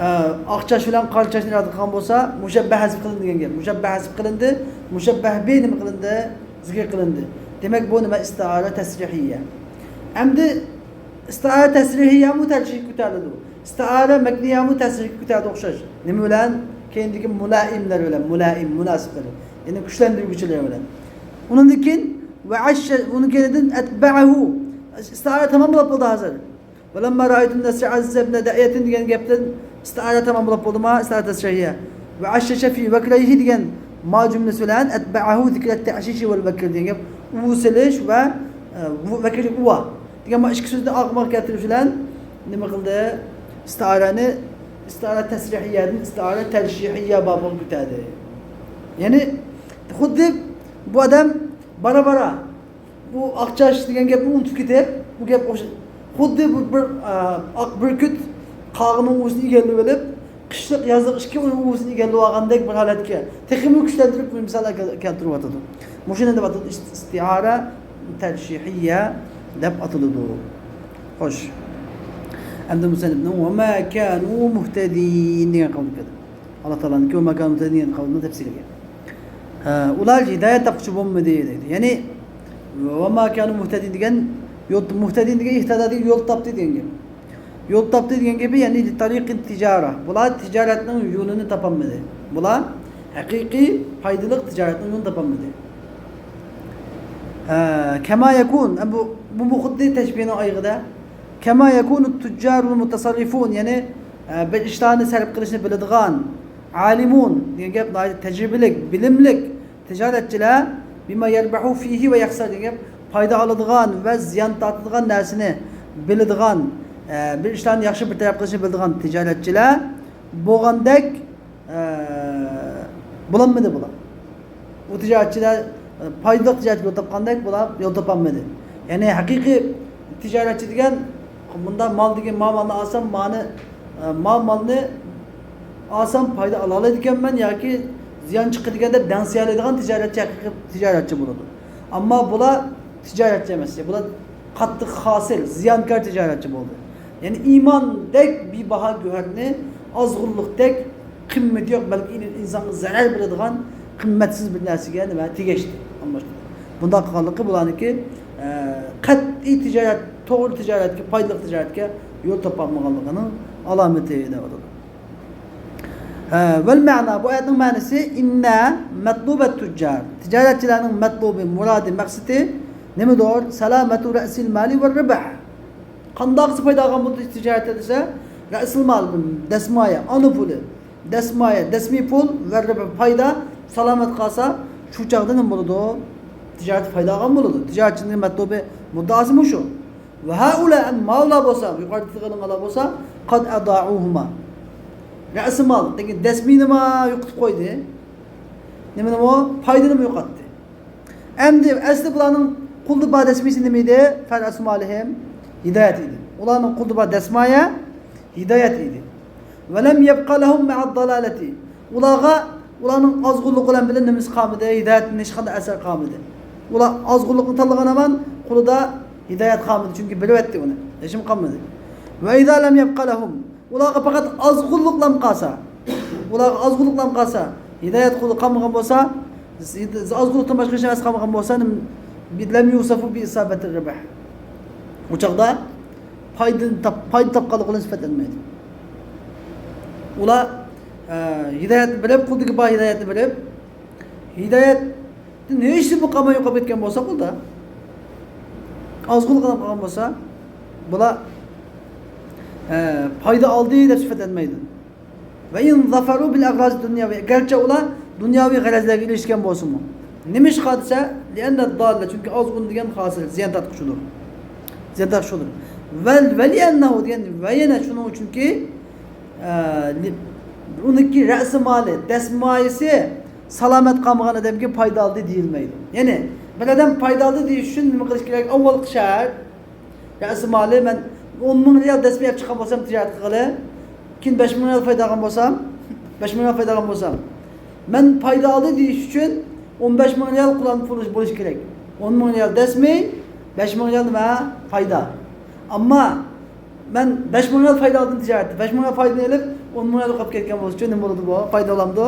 ئە، ئاق چاچ بىلەن قارا چاچنى ئىرادە قىلغان بولسا، مۇشەببەھ ھەزپ قىلىندى دېگەن گەپ. مۇشەببەھ ھەزپ قىلىندى، مۇشەببەھ بى نېمە قىلىندى؟ زىكىر قىلىندى. دېمەك، بۇ نېمە؟ ئىستىئارە تەسرىھىيە. ئەمدى ئىستىئارە تەسرىھىيەمۇ تەرجىھكە كۆتەرىلىدۇ. ئىستىئارە مەكنىيەمۇ تەسرىھكە كۆتەرىلىدۇ ئوخشاش. نېمە بىلەن؟ كەينىدىكى مۇلائىملار بىلەن، مۇلائىم، مۇناسىپلىرى. يەنى كۈچلەندۈرگۈچىلىرى بىلەن. ئۇنىڭدىن كېيىن، ۋە ئەششە، ئۇنىڭ كەينىدىن ئەتبەئەھۇ. ئىستىئارە تامام بولۇپ بولدى ھازىر. ولما رأيت النصر عز بن دعية دېگەن گەپتىن ئىستىئارە تامام بولۇپ بولدىما؟ ئىستىئارە تەسرىھىيە. وعشش في وكريه دېگەن ما جۈملىسى بىلەن أتبعه ذكر التعشيش والوكر دېگەن گەپ ئۇۋا سېلىش ۋە، ئە، ۋەكىر ئۇۋا دېگەن ما ئىككى سۆزنى ئارقىمۇ كەلتۈرۈش بىلەن نېمە قىلدى؟ ئىستىئارەنى، ئىستىئارە تەسرىھىيەدىن ئىستىئارە تەرجىھىيە بابىغا كۆتەردى. يەنى خۇددى بۇ ئادەم بارا-بارا بۇ ئاق چاچ دېگەن گەپنى ئۇنتۇپ كېتىپ، بۇ گەپ ئوخش-، خۇددى بۇ بىر، ئا، ئاق بۈركۈت قاغىنىڭ ئۇۋىسىنى ئىگىلىۋېلىپ، قىشلىق، يازلىق ئىككى ئۇينىڭ ئۇۋىسىنى ئىگىلىۋالغاندەك بىر ھالەتكە تېخىمۇ كۈچلەندۈرۈپ بۇ مىساللار كەل-، كەلتۈرۈۋاتىدۇ. مۇشۇنى دەۋاتىدۇ، ئىست-، ئىستىئارە تەرجىھىيە دەپ ئاتىلىدۇ. خوش. ئەمدى مۇسەننىپنىڭ «وما كانوا مهتدين» دېگەن قەۋلىگە كەلدى. ئاللا تائالانىڭكى «وما كانوا مهتدين» دېگەن قەۋلىنىڭ تەپسىرىگە. ھە، ئۇلار ھىدايەت تاپقۇچى بولمىدى دەيدۇ. يەنى، «وما كانوا مهتدين» دېگەن يول، مۇھتەدىن دېگەن ئىھتىدا دېگەن يول تاپتى دېگەن گەپ. يول تاپتى دېگەن گېپى، يەنى لطريق التجارة. بۇلار تىجارەتنىڭ يولىنى تاپالمىدى. بۇلار ھەقىقىي پايدىلىق تىجارەتنىڭ يولىنى تاپالمىدى. ھە، كما يكون، بۇ، بۇمۇ خۇددى تەشبىھنىڭ ئايىغىدا. كما يكون التجار المتصرفون، يەنى، ئە، بىر ئىشلارنى سەرپ قىلىشنى بىلىدىغان، عالمون دېگەن گەپ ناھايىتى تەجرىبىلىك، بىلىملىك تىجارەتچىلەر، بما يربح فيه ويخسر دېگەن گەپ پايدا ئالىدىغان ۋە زىيان تارتىدىغان نەرسىنى بىلىدىغان، ئە، بىر ئىشلارنى ياخشى بىر تەرەپ قىلىشنى بىلىدىغان تىجارەتچىلەر بولغاندەك، ئە، بولالمىدى بۇلار. ئۇ تىجارەتچىلەر، ئە، پايدىلىق تىجارەتكە يول تاپقاندەك بۇلار يول تاپالمىدى. يەنى ھەقىقىي تىجارەتچى دېگەن، بۇندا مال دېگەن، ما مالنى ئالسام، مانى، ئە، ما مالنى ئالسام پايدا ئالالايدىكەنمەن ياكى زىيان چىقىدىكەن دەپ دەڭسىيەلەيدىغان تىجارەتچى ھەقىقىي تىجارەتچى بولىدۇ. ئەمما بۇلار تىجارەتچى ئەمەس، بۇلار قاتتىق خاسىر، زىيانكار تىجارەتچى بولدى. يەنى ئىماندەك بىباھا گۆھەرنى ئازغۇنلۇقتەك قىممىتى يوق، بەلكى ئىنسانغا زەرەر بېرىدىغان قىممەتسىز بىر نەرسىگە نېمە تېگەشتى، ئالماشتۇردى. بۇنداق قىلغانلىقى بۇلارنىڭكى، ئە، قەتئىي تىجارەت، توغرا تىجارەتكە، پايدىلىق تىجارەتكە يول تاپالمىغانلىقىنىڭ ئالامىتى دەۋاتىدۇ. ھە، ۋەل مەنا، بۇ ئايەتنىڭ مەنىسى، ئىننە مەتلۇبەت تۇججار، تىجارەتچىلەرنىڭ مەتلۇبى، مۇرادى، مەقسىتى نېمىدۇر؟ سالامەتۇ رەسىل مالى ۋە رىبھ. قانداقسى پايدا ئالغان بولدى تىجارەتتە دېسە، رەسىل مال، دەسمايە، ئانا پۇلى، دەسمايە، دەسمىي پۇل ۋە رىبھ، پايدا، سالامەت قالسا، شۇ چاغدا نېمە بولىدۇ؟ تىجارەتتە پايدا ئالغان بولىدۇ. تىجارەتچىنىڭ مەتلۇبى، مۇددىئاسى مۇشۇ. ۋە ھەئۇلە، ئەمما ماۋۇلار بولسا، يۇقىرىدا تىلغا ئېلىنغانلار بولسا، قەد ئەزائۇھۇما. رەسىمال، لېكىن دەسمىينىمۇ يوقىتىپ قويدى. نېمىنىمۇ؟ پايدىنىمۇ يوقاتتى. ئەمدى ئەسلى بۇلارنىڭ قولىدا بار دەسمىيسى نېمە ئىدى؟ فەرئەسۇ مالىھىم ھىدايەت ئىدى. ئۇلارنىڭ قولىدا بار دەسمايە ھىدايەت ئىدى. ۋەلەم يەبقە لەھۇم مەئەد دالالەتى. ئۇلارغا، ئۇلارنىڭ ئازغۇنلۇقى بىلەن بىللە نېمىسى قالمىدى؟ ھىدايەتتىن ھېچقانداق ئەسەر قالمىدى. ئۇلار ئازغۇنلۇقنى تاللىغان ھامان قولىدا ھىدايەت قالمىدى، چۈنكى بېرىۋەتتى ئۇنى. ھېچنېمە قالمىدى. ۋە ئىزا لەم يەبقە لەھۇم. ئۇلارغا پەقەت ئازغۇنلۇقلام قالسا، ئۇلارغا ئازغۇنلۇقلام قالسا، ھىدايەت قولى قالمىغان بولسا، ئازغۇنلۇقتىن باشقا ھېچ نەرسە قالمىغان بولسا، لەم يۇسەفۇ بى ئىسابەتى رىبھ. ئۇ چاغدا پايدا تاپ-، پايدا تاپقانلىقى بىلەن سۈپەتلەنمەيدۇ. ئۇلار، ئە، ھىدايەتنى بېرىپ، قولىدىكى بار ھىدايەتنى بېرىپ، ھىدايەتتىن ھېچنېمە قالماي يوقاپ كەتكەن بولسا، قولدا ئازغۇنلۇقلا قالغان بولسا، بۇلار، ئە، پايدا ئالدى دەپ سۈپەتلەنمەيدۇ. ۋە ئىن زەفەرۇ بىل ئەغرازى دۇنيەۋى، گەرچە ئۇلار دۇنياۋى غەرەزلەرگە ئېرىشكەن بولسىمۇ. نېمىشقا دېسە، لىئەننە داللە، چۈنكى ئازغۇن دېگەن خاسىر، زىيان تارتقۇچىدۇر. زىيان تارتقۇچىدۇر. ۋەل، ۋە لىئەننەھۇ دېگەن، ۋە يەنە شۇنىڭ ئۈچۈنكى، ئە، لى-، ئۇنىڭكى رەسىمالى، دەسمايىسى سالامەت قالمىغان ئادەمگە پايدا ئالدى دېيىلمەيدۇ. يەنى، بىر ئادەم پايدا ئالدى دېيىش ئۈچۈن نېمە قىلىش كېرەك؟ ئاۋۋالقى شەرت، رەسىمالى، مەن ئون مىڭ رىيال دەسمايە ئېلىپ چىققان بولسام تىجارەت قىلغىلى، كېيىن بەش مىڭ رىيال پايدا ئالغان بولسام، بەش مىڭ رىيال پايدا ئالغان بولسام، مەن پايدا ئالدى دېيىش ئۈچۈن ئون بەش مىڭ رىيال قۇرئان پۇلى بولۇشى كېرەك. ئون مىڭ رىيال دەسمىي، بەش مىڭ رىيال نېمە؟ پايدا. ئەمما مەن بەش مىڭ رىيال پايدا ئالدىم تىجارەتتە. بەش مىڭ رىيال پايدىنى ئېلىپ، ئون مىڭ يىل قاپ كەتكەن بولسىچۇ، نېمە بولىدۇ بۇ؟ پايدا بولامدۇ؟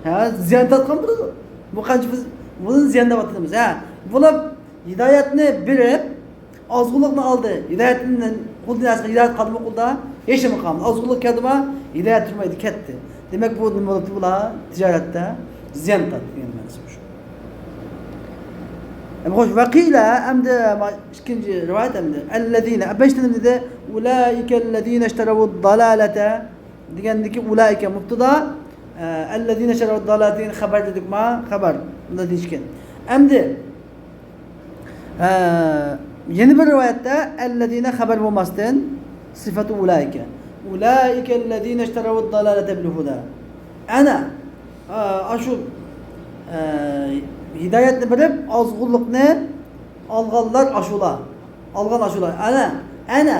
ھە، زىيان تارتقان بولىدۇ. بۇ قانچە بىز، بۇنى زىيان دەپ ئاتىمىز. ھە، بۇلار ھىدايەتنى بېرىپ، ئازغۇنلۇقنى ئالدى. ھىدايەتتىن قۇلدىن ئاشقا ھىدايەت قالدىمۇ قۇلدا؟ ھېچنېمە قالمىدى. ئازغۇنلۇق كەلدىمۇ؟ ھىدايەت تۇرمايدۇ، كەتتى. دېمەك، بۇ نېمە بولۇپتۇ بۇلار؟ تىجارەتتە زىيان تارتتى دېگەن مەنىسى شۇ. ئەمدى خوش، ۋەقىلە، ئەمدى ما-، ئىككىنچى رىۋايەت ئەمدى. ئەللەزىنە، بەشتە نېمە دېدى؟ ئۇلائىكەللەزىنە ئىشتەرەۋۇد دالالەتە دېگەندىكى ئۇلائىكە مۇبتىدا، ئە، ئەللەزىنە ئىشتەرەۋۇد دالالەتە دېگەن خەبەر دېدۇكما؟ خەبەر. بۇندا دېيىشكەن. ئەمدى، ئە، يەنە بىر رىۋايەتتە ئەللەزىنە خەبەر بولماستىن، سىفەتۇ ئۇلائىكە. ئۇلائىكەللەزىنە ئىشتەرەۋۇد دالالەتە بىل ھۇدە. ئەنە، ئە، ئاشۇ، ئە، ھىدايەتنى بېرىپ، ئازغۇنلۇقنى ئالغانلار ئاشۇلار. ئالغان ئاشۇلار. ئەنە، ئەنە،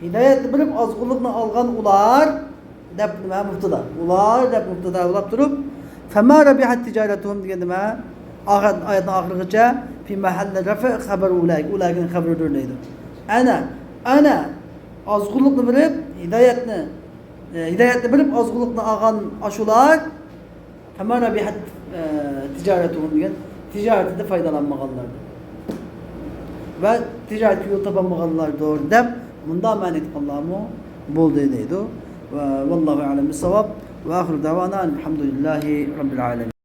ھىدايەتنى بېرىپ، ئازغۇنلۇقنى ئالغان ئۇلار دەپ نېمە مۇبتىدا. ئۇلار دەپ مۇبتىدا بولاپ تۇرۇپ، فەما رەبىھەت تىجارەتۇھۇم دېگەن نېمە؟ ئاخىر، ئايەتنىڭ ئاخىرىغىچە في محل رفع خبر أولئك، ئۇلائىكنىڭ خەۋىرىدۇر دەيدۇ. ئەنە، ئەنە، ئازغۇنلۇقنى بېرىپ، ھىدايەتنى، ئە، ھىدايەتنى بېرىپ، ئازغۇنلۇقنى ئالغان ئاشۇلار فما ربحت، ئە، تجارتهم دېگەن تىجارىتىدە پايدىلانمىغانلاردۇر ۋە تىجارەتكە يول تاپالمىغانلاردۇر دەپ مۇنداق مەنە ئېيتقانلارمۇ بولدى دەيدۇ. ۋە ۋاللاھۇ ئەلەم بىسساۋاب. ۋە ئاخىرۇ دەۋانا ئەنىل ھەمدۇلىللاھى رەببىل ئالەمىن.